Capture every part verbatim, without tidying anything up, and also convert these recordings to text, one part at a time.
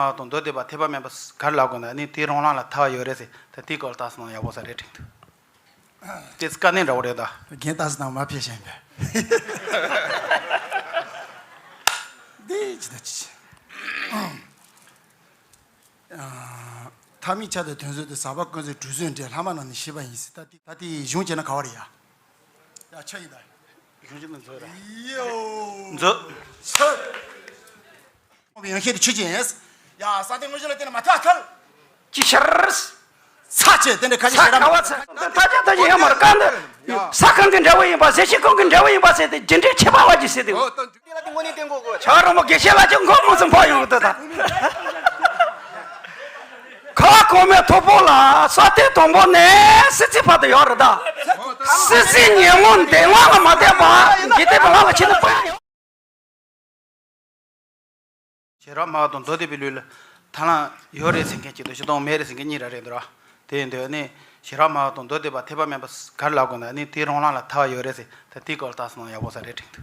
མ་དང་མདོ་སྡེ་པ་ཐེག་པ་དམན་པ་ག་རེ་ལབ་དགོས་ན་ནི་དེའི་རང་ལམ་ལ་ཐར་བ་ཡོད་རེད་ཟེར། ད་དེའི་སྐོར་ལ་ལྟ་སོང་ན་ཡག་པོ་ས་རེད་དྲན་འདུག་དེ་ཚོ་དཀའ་གནད་འདྲ་བོ་རེད་ད། རྒན་ཏཱ་སི་དང་མ་ཕེབས་ཤིང་པས། འདི་ཅི་ད་ཅི། ཨ། ཐ་མའི་ཆ་དང་དོན་ཟབ་ཏུ་ཟབ་པ་ཀུན་གསལ་གྲུ་གཟིངས་འགྲེལ་ལྷག་མ་རྣམས་ནི་ཤེས་པ་ཡིན་ཟེར། ད་དེ་ད་དེ་གཞུང་བྱས་ན་ག་བ་རེད་ཡ། ཡ་ཆ་ཡིན་ད། གཞུང་བྱས་ན་མཛོད་ར། ཡོ། མཛོད། ཆ། ཡང་ཤེས་དུ་ཆུ་ཅན། ཡ་ས་སྟེང་དངོས་གཞི་ལ་བརྟེན་ནས་མ་ཐག་ཐལ། ཅི་ཤར། ས་ཆེ་དེ་འདྲ་ཁ་ཤས་ས་ཤེས་ར་མ། ཁ་བ་ས་ད་ཅག་ད་ཅག་ཡང་མར་བཀག་འདི། ས་གང་གི་འབྲས་བུ་ཡིན་པ་ཟེར་ཤེས་གང་གི་འབྲས་བུ་ཡིན་པ་ཟེར་ཏེ་རྒྱུ་འབྲས་ཁྱད་པར་བ་ཅིག་ཟེར་ཏེ། ཆ་རོགས་མོ་དགེ་བཤེས་ལ་ཅིག་མགོ་མོ་ཙམ་ཕོག་ཡོང་གི་འདུག་ད། ཁ་བ་གོང་མའི་ཐུག་པོ་ལ་ས་སྟེང་དང་པོ་ནས་སྲིད་རྩེའི་བར་དུ་ཡོད་རེད་ད། སྲིད་རྩེའི་ཉོན་མོངས་འདས་ལམ་ལ་མ་བལྟས་པ་འཇིག་རྟེན་པའི་ལམ་ལ་ཆེད་དུ་སྤོས། ཤེས་རབ་སྨྲ་བ་དང་མདོ་སྡེ་པའི་ལུགས་ལ་ཐར་ལམ་ཡོད་རེད་ཟེར་མཁན་གཅིག་དང་སྤྱིར་བཏང་མེད་རེད་ཟེར་མཁན་གཉིས་ར་རེད་འདུག་ར། དེ་ཡིན་དུས་ནི་ཤེས་རབ་སྨྲ་བ་དང་མདོ་སྡེ་པ་ཐེག་པ་དམན་པ་ག་རེ་ལབ་དགོས་ན་ནི་དེའི་རང་ལམ་ལ་ཐར་བ་ཡོད་རེད་ཟེར། ད་དེའི་སྐོར་ལ་ལྟ་སོང་ན་ཡག་པོ་ས་རེད་དྲན་འདུག་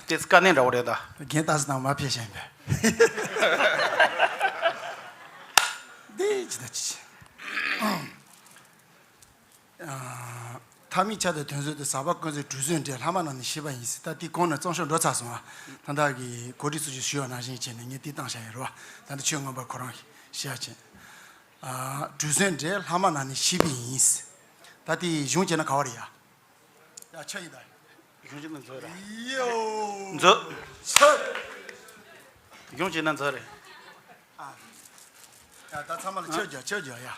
དེ་ཚོ་དཀའ་གནད་འདྲ་བོ་རེད་ད། རྒན་ཏཱ་སི་དང་མ་ཕེབས་ཤིང་པས། འདི་ཅི་ད་ཅི། ཐ་མའི་ཆ་དང་དོན་ཟབ་ཏུ་ཟབ་པ་ཀུན་གསལ་གྲུ་གཟིངས་འགྲེལ་ལྷག་མ་རྣམས་ནི་ཤེས་པ་ཡིན་ཟེར། ད་དེ་གོང་ནས་རྩོམ་ཤོག་འགྲོ་ཚར་སོང་ཨ། ད་ལྟ་གི་གོ་སྒྲིག་སོགས་ཞུ་ཞུ་བ་ནང་བཞིན་བྱས་ནས་ངས་དེ་བཏང་བཞག་ཡོད་རེད་བ། ད་ལྟ་ཆོས་མངོན་པ་ཁོ་རང་ཤེས་ཡ་ཆེན། གྲུ་གཟིངས་འགྲེལ་ལྷག་མ་རྣམས་ནི་ཤེས་པ་ཡིན་ཟེར། ད་དེ་གཞུང་བྱས་ན་ག་བ་རེད་ཡ། ཡ་ཆ་ཡིན་ད། གཞུང་བྱས་ན་མཛོད་རེད། ཡོ། མཛོད། གཞུང་བྱས་ན་མཛོད་རེད། ཡ་ད་ཚང་མ་ལ་ཆོས་རྒྱག་ཆོས་རྒྱག་ཡ།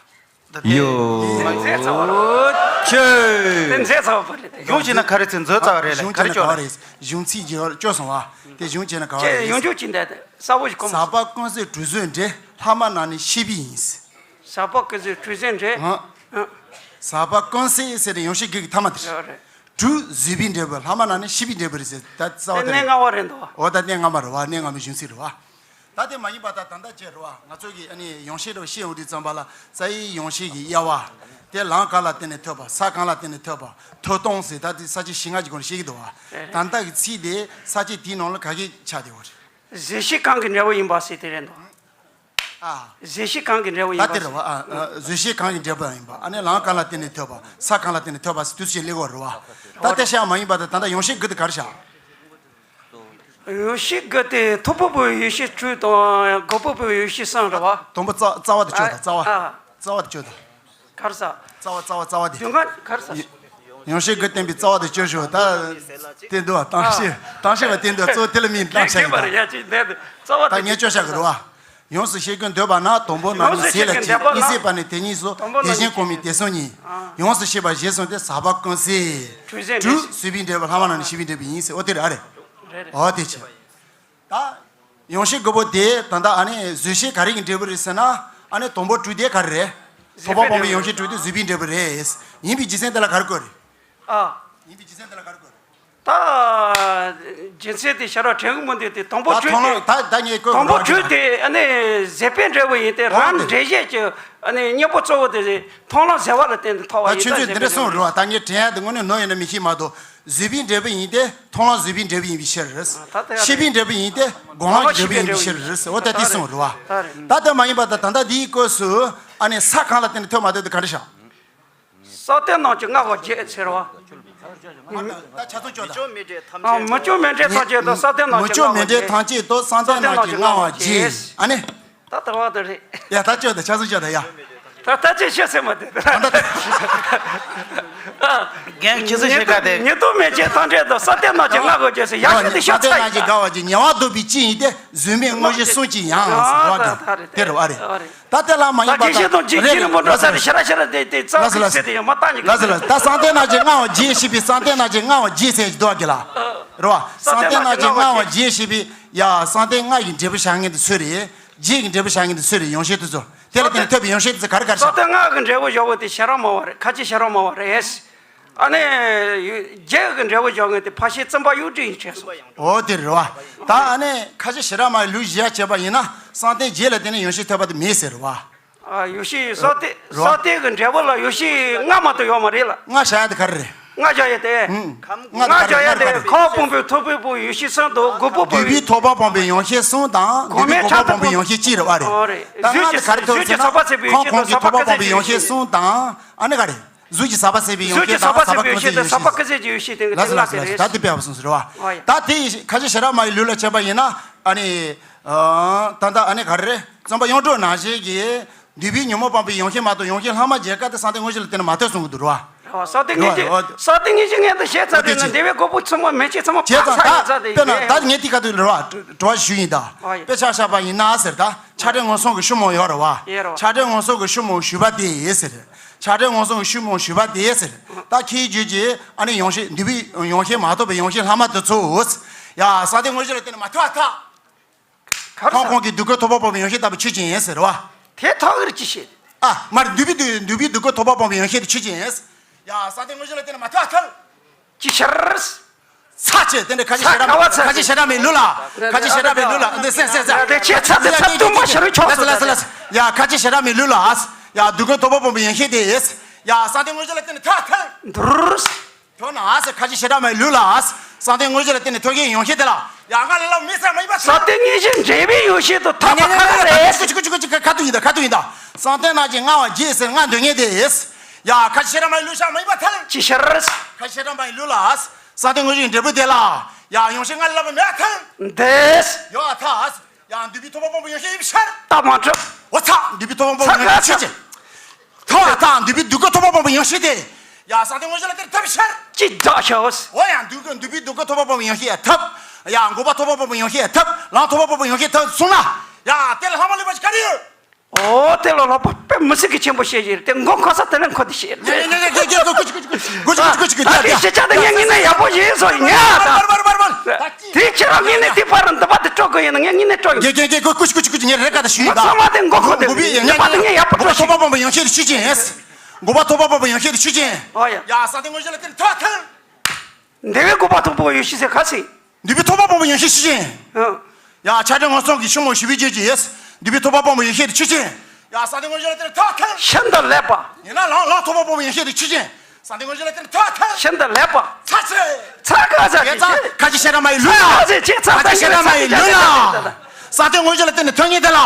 ད་དེ་ཡོ། མཛོད་ཚ་བ་རེད། ཆོས། དེ་མཛོད་ཚ་བ་རེད། གཞུང་བྱས་ན་ག་རེ་ཚེ་མཛོད་ཚ་བ་རེད་ལ་ག་རེ་ཆོས་ལ། གཞུང་ཚིག་ཅིག་བཅོས་སོང་བ། དེ་གཞུང་བྱས་ན་ག་བ་ཆེ་རེད། ཡོང་རྒྱུ་ཅི་འདྲ་དེ་གསལ་པོ་ཞིག་གོ་མ་ཟབ་པ་ཀུན་གསལ་གྲུ་གཟིངས་འགྲེལ་ལྷག་མ་རྣམས་ནི་ཤེས་པ་ཡིན། ཟབ་པ་ཀུན་གསལ་གྲུ་གཟིངས་འགྲེལ། ཨང་། ཨང་། ཟབ་པ་ཀུན་གསལ་ཟེར་ཏེ་ཡོངས་ཤེས་དགུ་གི་ཐ་མ་དེ་རེད། རེད་རེད། གྲུ་བཟོད་པའི་འབྲས་བུ་ལྷག་མ་རྣམས་ནི་ཤེས་པའི་འབྲས་བུ་རེད་ཟེར་ད་རྩ་བ་དེ་དེ་གནས་ལྔ་པ་རེད་འདུག་བ། འོ་ད་གནས་ལྔ་པ་རེད་བ། གནས་ལྔ་པའི་གཞུང་ཚིག་རེད་བ། ད་དེ་མ་ཡིན་པ་ད་ད་ལྟ་བྱས་རེད་བ། ང་ཚོ་གི་ཨ་ནི་ཡོངས་ཤེས་རེད་བ། ཤེས་འོང་དུས་ཙམ་པ་ལ་རྩ་བའི་ཡོངས་ཤེས་ཀྱི་དབྱེ་བ། དེ་ལམ་གང་ལ་བརྟེན་ནས་ཐོབ་པ། ས་གང་ལ་བརྟེན་ནས་ཐོབ་པ། ཐོབ་སྟངས་ཟེར་ད་དེ་ས་བཅད་བཞི་ལྔ་གི་སྒོ་ནས་བཤད་ཀྱི་འདུག་བ། ད་ལྟ་གི་ཚིག་དེ་ས་བཅད་དེའི་ནང་ལ་ག་གེ་ཆགས་བསྡད་ཡོད་རེད། བཟོད་ཤེས་གང་གི་འབྲས་བུ་ཡིན་པ་ཟེར་དེ་རེད་འདུག་ཨ། བཟོད་ཤེས་གང་གི་འབྲས་བུ་ཡིན་ད་པ་དེ་རེད་བ། ཨ། ཨ། བཟོད་ཤེས་གང་གི་འབྲས་བུ་ཡིན་པ། ཨ་ནི་ལམ་གང་ལ་བརྟེན་ནས་ཐོབ་པ། ས་གང་ལ་བརྟེན་ནས་ཐོབ་པ་ཟེར་དུས་ཚོད་སླེབས་ཡོད་རེད་བ། ད་དེ་བཤད་མ་ཡིན་པ་དང་ད་ལྟ་ཡོངས་ཤེས་དགུ་དེ་ག་རེ་བྱ། ཡོངས་ཤེས་དགུ་དེ་ཐོབ་པ་པོའི་ཡོངས་ཤེས་དྲུག་དང་འགོག་པ་པོའི་ཡོངས་ཤེས་གསུམ་རེད་བ། དང་པོ་རྩ་རྩ་བ་དེ་བཅོས་དང་། རྩ་བ། ཨ། རྩ་བ་དེ་བཅོས་དང་། ག་རེ་ཟ། རྩ་བ་རྩ་བ་རྩ་བ་དེ། དོན་ག་ག་རེ་ཟ། ཡོངས་ཤེས་དགུ་བསྟན་པའི་རྩ་བ་དེ་བཅོས་ཤོག་ད་དེ་འདུག་བ། གཏམ་བཤད་གཏམ་བཤད་པ་དེ་འདུག་གཙོ་བོ་དེ་ལ་མིན་གཏམ་བཤད་ཡིན་ད། ཡ་ཅིག་འདས་རྩ་བ་ད་དེ་ངས་བཅོས་བཞག་གི་རེད་བ། ཡོངས་སུ་ཤེས་ཀུན་འདོད་པ་ན། དང་པོ་རྣམ་སྨིན་ཟད་ལ་ཕྱིན། གཉིས་སྲིད་པ་ནི་དེ་གཉིས་སོ། དེ་བཞིན་གོང་མའི་དེ་གསུམ་ཉིད། ཡོངས་སུ་ཤེས་པ་ཞེས་གསུངས་ཏེ་ཟབ་པ་ཀུན་གསལ། གྲུ་གཟིངས་འགྲེལ། གྲུ་བཟོད་པའི་འབྲས་བུ་ལྷག་མ་རྣམས་ནི་ཤེས་པའི་འབྲས་བུ་ཡིན་ཟེར། འོ་དེ་རེད་ཨ་རེད། རེད་རེད། འོ་དེ་བྱས། ད། ཡོངས་ཤེས་དགུ་པོ་དེ་ད་ལྟ་ཨ་ནི་བཟོད་ཤེས་ག་རེ་གི་འབྲས་བུ་རེད་ཟེར་ན། ཨ་ནི་དང་པོ་དྲུག་དེ་ག་རེ་རེད། ཐོབ་པ་སྤངས་པའི་ཡོངས་ཤེས་དྲུག་དེ་བཟོད་པའི་འབྲས་བུ་རེད། ཡིན་པའི་རྒྱུ་མཚན་དེ་ལ་ག་རེ་བཀོད་རེད། ཨ། ཡིན་པའི་རྒྱུ་མཚན་དེ་ལ་ག་རེ་བཀོད་རེད། ད། རྒྱུ་མཚན་དེ་ཤར་བ་དྲན་གི་མི་འདུག་དེ་དང་པོ་ད་དྲུག་ཐོང་དེ། ལོ་ད་ད་ངས་བཀོད་དང་པོ་རོགས་དྲུག་གྱོན། དེ་ཨ་ནི་བཟོད་པའི་འབྲས་བུ་ཡིན་ཏེ། འོ་རང་དེ་འགྲེལ་བཤད་ཀྱི་ཨ་ནི་སྙིང་པོ་གཙོ་བོ་དེ་མཐོང་ལམ་བཟོད་པ་ལ་བརྟེན་ཏེ་ཐོབ་པ་ད་ཡིན། ཆུ་ད་ཚོད་འདི་འདྲ་བཟོད་པའི་གསུངས་འབྲས་རེད་བ། ད་ངས་དྲན་ཡ་དེ་དངོས་གནས་ནོར་ཡོད་ན་མི་ཤེས་མ་གཏོགས། བཟོད་པའི་འབྲས་བུ་ཡིན་ཏེ་མཐོང་ལམ་བཟོད་པའི་འབྲས་བུ་ཡིན་པའི་ཕྱིར། ཨ་ད་ལྟ་ཡ་ཤེས་པའི་འབྲས་བུ་ཡིན་ཏེ་སྒོམ་ལམ་གྱི་འབྲས་བུ་ཡིན་པའི་ཕྱིར། འོ་ད་དེ་གསུངས་རེད་བ། ད་ལྟ་མ་ཡིན་པ་ད་ད་ལྟ་འདིའི་སྐབས་སུ་ཨ་ནི་ས་གང་ལ་བརྟེན་ནས་ཐོབ་མ་ཐོབ་དེ་ག་འདྲ་བྱ། ས་སྟེང་རྣམས་ཀྱིས་མངའ་བ་བརྒྱད་ཟེར་བ། ད་ཆ་ཚང་བཅོས་དང་། མི་བསྐྱོད་མི་འབྲལ་ཐམས་ཅད་དུ་ས་སྟེང་རྣམས་ཀྱིས་མངའ་བ་བརྒྱད། མི་བསྐྱོད་མི་འབྲལ་ཐམས་ཅད་དུ་ས་སྟེང་རྣམས་ཀྱིས་མངའ་བ་བརྒྱད། ཨ་ནི། ད་ལྟ་བ་དེ་རེད། ཡ་ད་བཅོས་དང་། ཆ་ཚང་བཅོས་དང་ཡ། ད་ལྟ་ཅི་བཤད་ཟེར་མ་དེ། ད་ལྟ་རྒན་ཁྱེད་ཚོ་བཤད་ཀ་དེ། ཉེ་དུ་མེད་ཅེས་ཐམས་ཅད་དུ་ས་སྟེང་རྣམས་ཀྱིས་མངའ་བ་བརྒྱད་ཟེར་ཡག་ཤོས་དེ་ཤོད་ཚར་ཡིན་ད། ས་སྟེང་རྣམས་ཀྱིས་མངའ་བ་བརྒྱད། ཉེ་བར་བསྡུ་བའི་སྤྱི་ཡིན་ཏེ། བཟོད་མེད་དངོས་གཞི་གསུམ་གྱིས་ཡང་ཟེར་བ་དང་དེ་རེད་བ། རེད། ད་ལྟ་ལ་མ་ཡིན་པ་དགེ་བཤེས་དང་རྗེ་བཞི་རིན་པོ་འགྲོ་ས་རེད། ཤ་ར་ཤ་ར་དེ་དེ་རྩ་བ་ཟེར་དེ་ཡང་མ་བཏང་ཉིད། ལ་ཟེར་ལ་ད་ས་སྟེང་རྣམས་ཀྱིས་མངའ་བ་བརྒྱད་ཞེས་པའི་ས་སྟེང་རྣམས་ཀྱིས་མངའ་བ་བརྒྱད་ཟེར་གྱི་འདུག་གི་ལ། རེད་བ། ས་སྟེང་རྣམས་ཀྱིས་མངའ་བ་བརྒྱད་ཞེས་པའི་ཡ་ས་སྟེང་ལྔ་ཡི་འབྲས་བུ་བཞག་མཁན་དེ་སུ་རེད། བརྒྱད་ཀྱི་འབྲས་བུ་བཞག་མཁན་དེ་སུ་རེད། ཡོངས་ཤེས་དེ་ཚོ། དེ་ལ་བརྟེན་ནས་ཐོབ་པའི་ཡོངས་ཤེས་དེ་ཚོ་ག་རེ་ག་རེ་ས་བཞག་སྟེང་ལྔ་གི་འབྲས་བུ་བཞག་པ་དེ་ཤེས་རབ་སྨྲ་བ་རེད། ཁ་ཆེ་ཤེས་རབ་སྨྲ་བ་རེད། ཨ་ནི། བརྒྱད་ཀྱི་འབྲས་བུ་བཞག་མཁན་དེ་ཕར་ཕྱིན་བཙུན་པ་གཡུ་སྒྲོན་ཡིན་དྲན་སོང་། འོ་དེ་རེད་བ། ད་ཨ་ནི་ཁ་ཆེ་ཤེས་རབ་སྨྲ་བའི་ལུགས་བཞག་བྱས་པ་ཡིན་ན་ས་སྟེང་བརྒྱད་ལ་བརྟེན་ནས་ཡོངས་ཤེས་ཐོབ་པ་དེ་མེད་ཟེར་བ། ཨ་ཡོངས་ཤེས་ས་སྟེང་རེད་བ། ས་སྟེང་གི་འབྲས་བུ་ལ་ཡོངས་ཤེས་ལྔ་མ་གཏོགས་ཡོད་མ་རེད་ལ། ལྔ་བཞག་ཡ་དེ་ག་རེ་རེད། ལྔ་བརྒྱ་ཡོད་དེ། ལྔ་བརྒྱ་ཡོད་དེ། ཁམས་སྤངས་པའི་ཐོབ་པའི་ཕུང་པོའི་ཡོ་བྱད་གསུམ་དང་། འགོག་པའི་ཕུང་པོའི། འདུས་པའི་ཐོབ་པ་སྤངས་པའི་ཡོ་བྱད་གསུམ་དང་། འདུས་པའི་འགོག་པ་སྤངས་པའི་ཡོ་བྱད་གཅིག་རེད་པ། རེད། ད་ལྔ་དེ་ག་རེ་ཐོབ་ཟེར་ན། ཁམས་སྤངས་པའི་ཐོབ་པ་སྤངས་པའི་ཡོ་བྱད་གསུམ་དང་། ཨ་ནི་ག་རེ། གཟུགས་ཀྱི་ཟག་པ་ཟད་པའི་ཡོ་བྱད་དང་། ཟག་པ་ཀུན་སེལ་གྱི་ཡོ་བྱད། ཟག་པ་ཀུན་སེལ་གྱི་ཡོ་བྱད་དེ། ལགས་སོ་ལགས་སོ་ལགས་སོ། ད་དེ་དཔེ་བ་སོང་ཟེར་བ། ད་དེ་ཁ་ཆེ་ཞེ་དྲག་མ་ཡི་ལུགས་ལ་བྱས་པ་ཡིན་ན། ཨ་ནི། ད་ལྟ་ཨ་ནི་ག་རེ་རེད། རྩོམ་པ་གཡུང་དྲུང་ནང་བཞིན་གྱི། འདུས་པའི་ཉོན་མོངས་སྤངས་པའི་ཡོ་བྱད་མ་གཏོགས་ཡོ་བྱད་ལྷག་མ་བརྒྱད་ཀ་དེ་གསང་བདེ་དངོས་གཞི་ལ་བརྟེན་ནས་མ་ཐོབ་གསུང་གི་འདུག་རེད་པ། ཨོ། གསང་བདེ་དངོས་གཞི། གསང་བདེ་དངོས་གཞི་ངས་ད་བཤད་ཚར་དེ་ན། འདུས་པའི་འགོག་པའི་ཚུལ་མ་མེད་ཅེས་ཚང་མ་བྱས་ཙང་། ཕར་ཚར་ཡོད་ཚར་དེ། དཔེར་ན་ད་ངས་དེ་ག་དུས་རེད་པ། དྲི་བ་ཞུ་ཡིན་ད། ཨོ་ཡ། དཔེ་ཆ་བཞག་པ་ཡིན་ན་ཟེར་ད། ཆགས་བྲལ་ངོས་བཟུང་གི་ཤུགས་རྨོངས་ཡོད་རེད་པ། ཡོད་རེད་པ། ཆགས་བྲལ་ངོས་བཟུང་གི་ཤུགས་རྨོངས་ཞུས་པ་དེ་ཟེར། ཆགས་བྲལ་ངོས་བཟུང་གི་ཤུགས་རྨོངས་ཞུས་པ་དེ་ཟེར། ད་ཁྱེད་ཀྱིས་བརྗོད་ཀྱི་ཨ་ནི་ཡོ་བྱད། འདུས་པའི་ཡོ་བྱད་མ་ཐོབ་པའི་ཡོ་བྱད་ལྷག་མ་དེ་ཚོ། ཡ། གསང་བདེ་དངོས་གཞི་ལ་བརྟེན་ནས་མ་ཐོབ་པ་ཐལ། ག་རེ། ཁམས་སྤངས་ཀྱི་འདུས་ཀུན་ཐོབ་པ་སྤངས་པའི་ཡོ་བྱད་ལྟ་བུ་ཆོས་ཅན་ཟེར་བ། དེ་ཐོག་གིར་ཅི་བྱེད། ཨ། མར་འདུས་པའི་འདུས། འདུས་པའི་འདུས་ཀུན་ཐོབ་པ་སྤངས་པའི་ཡོ་བྱད་དེ་ཆོས་ཅན། ཡ། གསང་བདེ་དངོས་གཞི་ལ་བརྟེན་ནས་མ་ཐོབ་པ་ཐལ། ཅི་ཕྱིར། ཚ་ཆེ་དེ་འདྲ་ཁ་ཆེ་ཞེ་དྲག་མེད། ཚ་ཁ་བ་ཚ། ཁ་ཆེ་ཞེ་དྲག་མེད་ལུགས་ལ། ཁ་ཆེ་ཞེ་དྲག་མེད་ལུགས་ལ། འདི་སེ་སེ་སེ། དེ་ཆེ་ཚ་དེ་ཚ་ཏུ་མ་ཤར་ཆོག་སོ། ལ་སེ་ལ་སེ། ཡ། ཁ་ཆེ་ཞེ་དྲག་མེད་ལུགས་ལ། ཡ། འདུས་ཀུན་ཐོབ་པ་སྤངས་པའི་ཡོ་བྱད་དེ། ཡ། གསང་བདེ་དངོས་གཞི་ལ་བརྟེན་ནས་ཐོབ་ཐལ། འདུར། ཐོབ་ན་ཟེར། ཁ་ཆེ་ཞེ་དྲག་མེད་ལུགས་ལ། གསང་བདེ་དངོས་གཞི་ལ་བརྟེན་ནས་ཐོབ་མཁན་ཡོ་བྱད་དེ་ལ། ཡ། སྔར་ལས་ལྷག་མེད་ཟེར་མ་ཡིན་པ་ཐལ། གསང་བདེ་དངོས་གཞི་འབྲས་བུའི་ཡོ་བྱད་དུ་ཐོབ་པ་ག་རེ་རེད། ཁ་ཐུག་ཁ་ཐུག་ཁ་ཐུག་ཁ་ཐུག་ཡིན་ད། ཁ་ཐུག་ཡིན་ད། གསང་བདེ་ནང་བཞིན་མངའ་བ་བརྒྱད་ཟེར་ལྔ་འདོད་མཁན་དེ། ཡ། ཁ་ཆེ་ཞེ་དྲག་མེད་ལུགས་ཟེར་མ་ཡིན་པ་ཐལ། ཅི་ཕྱིར། ཁ་ཆེ་ཞེ་དྲག་མེད་ལུགས་ལ། གསང་བདེ་དངོས་གཞི་འབྲས་བུ་དེ་ལ། ཡ། ཡོ་བྱད་སྔར་ལས་ལྷག་པ་མེད་ཐལ། འདོད། ཡོད་ཐལ། ཡང་འདུས་པའི་ཐོབ་པ་སྤངས་པའི་ཡོ་བྱད་ཡིན་པའི་ཕྱིར། རྟགས་མ་གྲུབ། འོ་ཚ། འདུས་པའི་ཐོབ་པ་སྤངས་པའི་ཡོ་བྱད་ཆོས་ཅན། ཐོབ་པ་ཐལ། འདུས་པའི་འདུས་ཀུན་ཐོབ་པ་སྤངས་པའི་ཡོ་བྱད་དེ། ཡ། གསང་བདེ་དངོས་གཞི་ལ་བརྟེན་ཐོབ་པའི་ཕྱིར། ཅི་བདག་ཤའོ། འོ་ཡ། འདུས་ཀུན། འདུས་པའི་འདུས་ཀུན་ཐོབ་པ་སྤངས་པའི་ཡོ་བྱད་ཡ་ཐོབ། ཡ། འགོག་པ་ཐོབ་པ་སྤངས་པའི་ཡོ་བྱད་ཡ་ཐོབ། ལམ་ཐོབ་པ་སྤངས་པའི་ཡོ་བྱད་ཐོབ་སོང་ན། ཡ། དེ་ལ་ལྷག་མ་ལུས་པ་ཞིག་ག་རེ་ཡོད། འོ། དེ་ལ་ལྷག་པ་དཔེ་མི་སྲིད་ཀྱི་ཆེན་པོ་བཤད་ཀྱི་རེད། དེ་མགོ་འཁོར་ས་དེ་ལས་འཁོར་དེ་བཤད་རེད། ཉེ་ཉེ་ཉེ་ཉེ་ཉེ་ཉེ། ཀུ་ཅི་ཀུ་ཅི་ཀུ་ཅི་ཀུ་ཅི། ཀུ་ཅི་ཀུ་ཅི་ཀུ་ཅི། ད་དེ་ཤེས་བྱ་དེ་ངས་དངོས་གནས་ཡག་པོ་ཞིག་བཟོ་ཡིན་ཡ། ད་དེ་ཁྱེད་རང་དངོས་གནས་དེ་ཕར་འདི་པ་དེ་སྤྲོད་དགོས་ཡིན་ན། ངས་དངོས་གནས་སྤྲོད་ཡིན། ཀུ་ཅི་ཀུ་ཅི་ཀུ་ཅི། ངས་རེ་ཁ་ད་ཞུས་ཡིན་ད། ཚང་མ་དེ་མགོ་འཁོར་དེ་ངེས་པ་དེ་ངས་ཡག་པོ་སྤྲོད་ཤིག། འགོག་པ་ཐོབ་པ་སྤངས་པའི་ཡོ་བྱད་དེ་ཆོས་ཅན། འོ་ཡ། ཡ། གསང་བདེ་དངོས་གཞི་ལ་བརྟེན་ནས་ཐོབ་ཐལ། འདུས་པའི་འགོག་པ་ཐོབ་པའི་ཡོ་བྱད་ཟེར་ག་ཟེར། འདུས་པའི་ཐོབ་པ་སྤངས་པའི་ཡོ་བྱད་ཆོས་ཅན། ཨང་། ཡ། ཆགས་བྲལ་ངོས་བཟུང་གི་ཤུགས་རྨོངས་ཞུ་བའི་རྗེས་ཀྱི་ཡེས། འདུས་པའི་ཐོབ་པ་སྤངས་པའི་ཡོ་བྱད་དེ་ཆོས་ཅན། ཡ། གསང་བདེ་དངོས་གཞི་ལ་བརྟེན་ནས་ཐོབ་ཐལ། ཤིན་ཏུ་ལེགས་པ། ཡིན་ན་ལམ་ལམ་ཐོབ་པ་སྤངས་པའི་ཡོ་བྱད་དེ་ཆོས་ཅན། གསང་བདེ་དངོས་གཞི་ལ་བརྟེན་ནས་ཐོབ་ཐལ། ཤིན་ཏུ་ལེགས་པ། ཚ་ཆེ། ཚ་ག་ས་ཡེ་ཚ། ཁ་ཅིག་ཤེས་ར་མ་ཡི་ལུས་ལ། ཚ་ག་ས་ཅེ་ཚ། ཁ་ཅིག་ཤེས་ར་མ་ཡི་ལུས་ལ། གསང་བདེ་དངོས་གཞི་ལ་བརྟེན་ནས་ཐོབ་མཁན་དེ་ལ།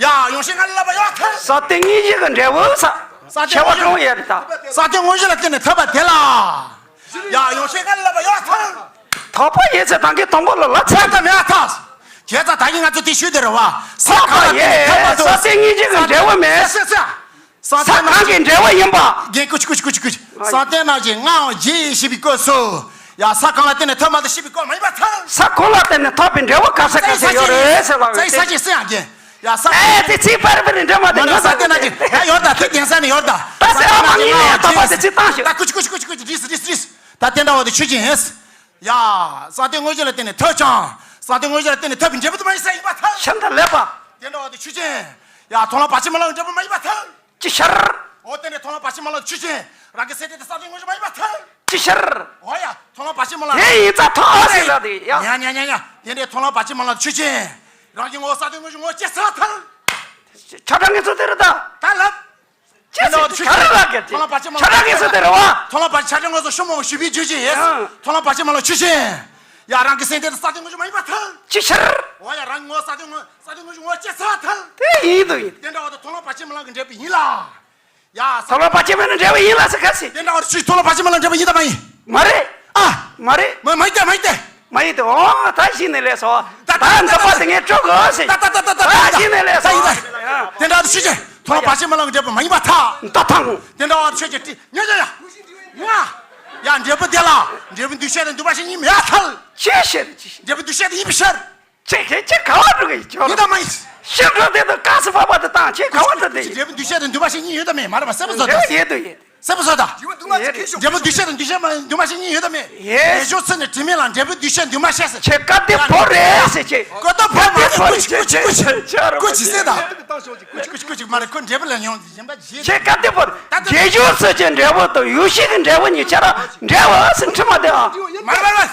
ཡ། ཡོ་བྱད་སྔར་ལས་ལྷག་པ་ཡོད་ཐལ། གསང་བདེ་དངོས་གཞི་གི་འབྲས་བུ་ས། གསང་བདེ་ཆེ་བ་དངོས་གྲོང་ཡེ་རེད་ད། གསང་བདེ་དངོས་གཞི་ལ་བརྟེན་ནས་ཐོབ་པ་དེ་ལ། ཡ། ཡོ་བྱད་སྔར་ལས་ལྷག་པ་ཡོད་ཐལ། ཐོབ་པ་ཡེ་ཚེ་དང་གི་དང་པོ་ལ་ལ་ཚད། ཚད་ད་མེད་ཐལ། བྱས་ཙང་ད་གིན་ང་ཚོ་དེ་ཞུས་དེ་རེད་བ། ས་ཐོབ་པ་གང་ལ་ཡེ། བརྟེན་ནས་ཐོབ་པ་དང་། གསང་བདེ་དངོས་གཞི་གི་འབྲས་བུ་མེད། ས་ས་ས། གསང་ས་བདེ་གང་གི་འབྲས་བུ་ཡིན་པ། རྒན། ཀུ་ཅི་ཀུ་ཅི་ཀུ་ཅི་ཀུ་ཅི། གསང་བདེ་ནང་བཞིན་མངའ་བ་བརྒྱད་ཡིན་ཞེས་པའི་སྐབས་སུ། ཡ། ས་གང་ལ་བརྟེན་ནས་ཐོབ་མ་ཐོབ་ཞེས་པའི་སྐབས་མ་ཡིན་པ་ཐལ། ས་གང་ལ་བརྟེན་ནས་ཐོབ་པའི་འབྲས་བུ་ག་ས་ག་ས་ཡོད་རེད་ཟེར་བ། ས་ཡི་ས་ཅིག་སེ་ཡང་རྒན། ཡ། ས། ཨེ། དེ་ཚིག་པར་པར་འདྲ་མ་དེ། ང་ས་བདེ་ནང་བཞིན་ཡ་ཡོད་ད། དེ་རྒན་ས་ནས་ཡོད་ད། ད་ས་ཨ་མ་ངེས་ནས་ཐོབ་པ་དེ་ཚིག་བཏང་ཞིག། ད་ཀུ་ཅི་ཀུ་ཅི་ཀུ་ཅི་ཀུ་ཅི། རིས་རིས་རིས། ད་དེ་འདྲ་བ་དེ་ཆོས་ཅན། ཡ། གསང་བདེ་དངོས་གཞི་ལ་བརྟེན་ནས་ཐོབ་ཀྱང་། གསང་བདེ་དངོས་གཞི་ལ་བརྟེན་ནས་ཐོབ་པའི་འབྲས་བུ་དེ་མ་ཡིན་ས་ཡིན་པ་ཐལ། ཤིན་ཏུ་ལེགས་པ། དེ་འདྲ་བ་དེ་ཆོས་ཅན། ཡ། མཐོང་ལམ་བར་ཆད་མ་ལོག་པའི་འབྲས་བུ་མ་ཡིན་པ་ཐལ། ཅི་ཕྱིར། འོ་དེ་ནས་མཐོང་ལམ་བར་ཆད་མ་ལོག་ཆོས་ཅན། རང་གི་སེམས་དེ་གསང་བདེ་དངོས་གཞི་མ་ཡིན་པ་ཐལ། ཅི་ཕྱིར། འོ་ཡ། མཐོང་ལམ་བར་ཆད་མ་ལོག་དེ་ཡིན་ཙང་ཐོབ་ཟེར་ལ་དེ་ཡ། ཉ་ཉ་ཉ་ཉ། དེ་ནས་མཐོང་ལམ་བར་ཆད་མ་ལོག་ཆོས་ཅན། རང་གི་ངོ་བོ་གསང་བདེ་དངོས་གཞི་ངོ་བོ་སྐྱེ་ཚར་ཐལ། ཆ་འདྲ་ངེས་ཚོ་དེ་རེད་ད། ད་ལབ། ཅི་ཟེར། ཆ་འདྲ་ལ་གལ་ཏེ། མཐོང་ལམ་བར་ཆད་མ་ལོག་ཆ་འདྲ་ངེས་ཚོ་དེ་རེད་བ། མཐོང་ལམ་བར་ཆད་ངོས་བཟུང་ཤུགས་རྨོངས་ཞུ་བའི་རྗེས་ཀྱི་ཡེས། ཡང་། མཐོང་ལམ་བར་ཆད་མ་ལོག་ཆོས་ཅན། ཡ། རང་གི་སེམས་དེ་གསང་བདེ་དངོས་གཞི་མ་ཡིན་པ་ཐལ། ཅི་ཕྱིར། འོ་ཡ། རང་གི་ངོ་བོ་གསང་བདེ་དངོས་གསང་བདེ་དངོས་གཞི་ངོ་བོ་སྐྱེ་ཚར་ཐལ། དེ་ཡིན་དུ་ཡིན། དེ་འདྲ་བ་དེ་མཐོང་ལམ་བར་ཆད་མ་ལོག་གི་འབྲས་བུ་ཡིན་ལ། ཡ། མཐོང་ལམ་བར་ཆད་མ་ལོག་འབྲས་བུ་ཡིན་ལ་ཟེར་ག་ཟེར། དེ་འདྲ་བ་ཆོས། མཐོང་ལམ་བར་ཆད་མ་ལོག་འབྲས་བུ་ཡིན་དང་མ་ཡིན། མ་རེད། ཨ། མ་རེད། མ་མ་ཡིན་ཏེ། མ་ཡིན་ཏེ། མ་ཡིན་ཏེ། འོ། ད་གཞི་ནས་ལས་སོ། ད་ད་ད་འདི་པ་དེ་ངས་སྤྲོད་དགོས་ཟེར། ད་ད་ད་ད་ད་ད་གཞི་ནས་ལས་སོ། ད་ཡིན་ད། དེ་འདྲ་དུ་ཆོས་ཅན། མཐོང་ལམ་བར་ཆད་མ་ལོག་འབྲས་བུ་མ་ཡིན་པ་ཐལ། ད་ཐང་། དེ་འདྲ་བ་ཆོས་ཅན། ཏི་ཉ་ཉ་ཡ། ང་། ཡ། འབྲས་བུ་དེ་ལ་འབྲས་བུ་འདུས་བྱས་དང་འདུས་མ་བྱས་གཉིས་མེད་ཐལ། ཅི་ཕྱིར། ཅི་ཕྱིར། འབྲས་བུ་འདུས་བྱས་དང་ཡིན་པའི་ཕྱིར། ཅི་ཅི་ཅི་ག་བ་འགྲོ་གི་ཡོད། ཡིན་དང་མ་ཡིན། ཤིང་སྒྲོམ་དེ་དང་དཀར་སི་ཕག་པ་དེ་དང་ཅི་ག་བ་འགྲོ་དེ་ཡིན། འབྲས་བུ་འདུས་བྱས་དང་འདུས་མ་བྱས་གཉིས་ཡོད་དམ་མེད། མ་རེད་པ། གསལ་པོ་བཟོ་དང་། ཡོད་དུ་ཡོད། གསལ་པོ་བཟོ་དང་། འབྲས་བུ་འདུས་བྱས་དང་འདུས་མ་འདུས་མ་བྱས་གཉིས་ཡོད་དམ་མེད། ཡོད། ངེས་འབྱུང་ཚུལ་ནི་དྲི་མེད་ལ། འབྲས་བུ་འདུས་བྱས་འདུས་མ་བྱས་ཟེར། ཁྱེད་ཀ་དེ་བོ་རེད་ཟེར་ཅི། ཀ་དེ་བོ་མ་རེད། ཀུ་ཅི་ཀུ་ཅི་ཀུ་ཅི་ཀུ་ཅི་ཟེར་དང་། ཀུ་ཅི་ཀུ་ཅི་ཀུ་ཅི་མ་རེད། ཁོ་འབྲས་བུ་ལ་ཡོང་གཞན་པ་བྱེད། ཁྱེད་ཀ་དེ་བོ་རེད། ད་ད་ངེས་འབྱུང་ཚུལ་གྱི་འབྲས་བུ་དང་ཡོ་བྱད་ཀྱི་འབྲས་བུ་གཉིས་ཆ་ར་འབྲས་བུ་ཟེར་འཁྲུལ་མ་བསྡད་ཨ། མ་རེད་མ་རེད།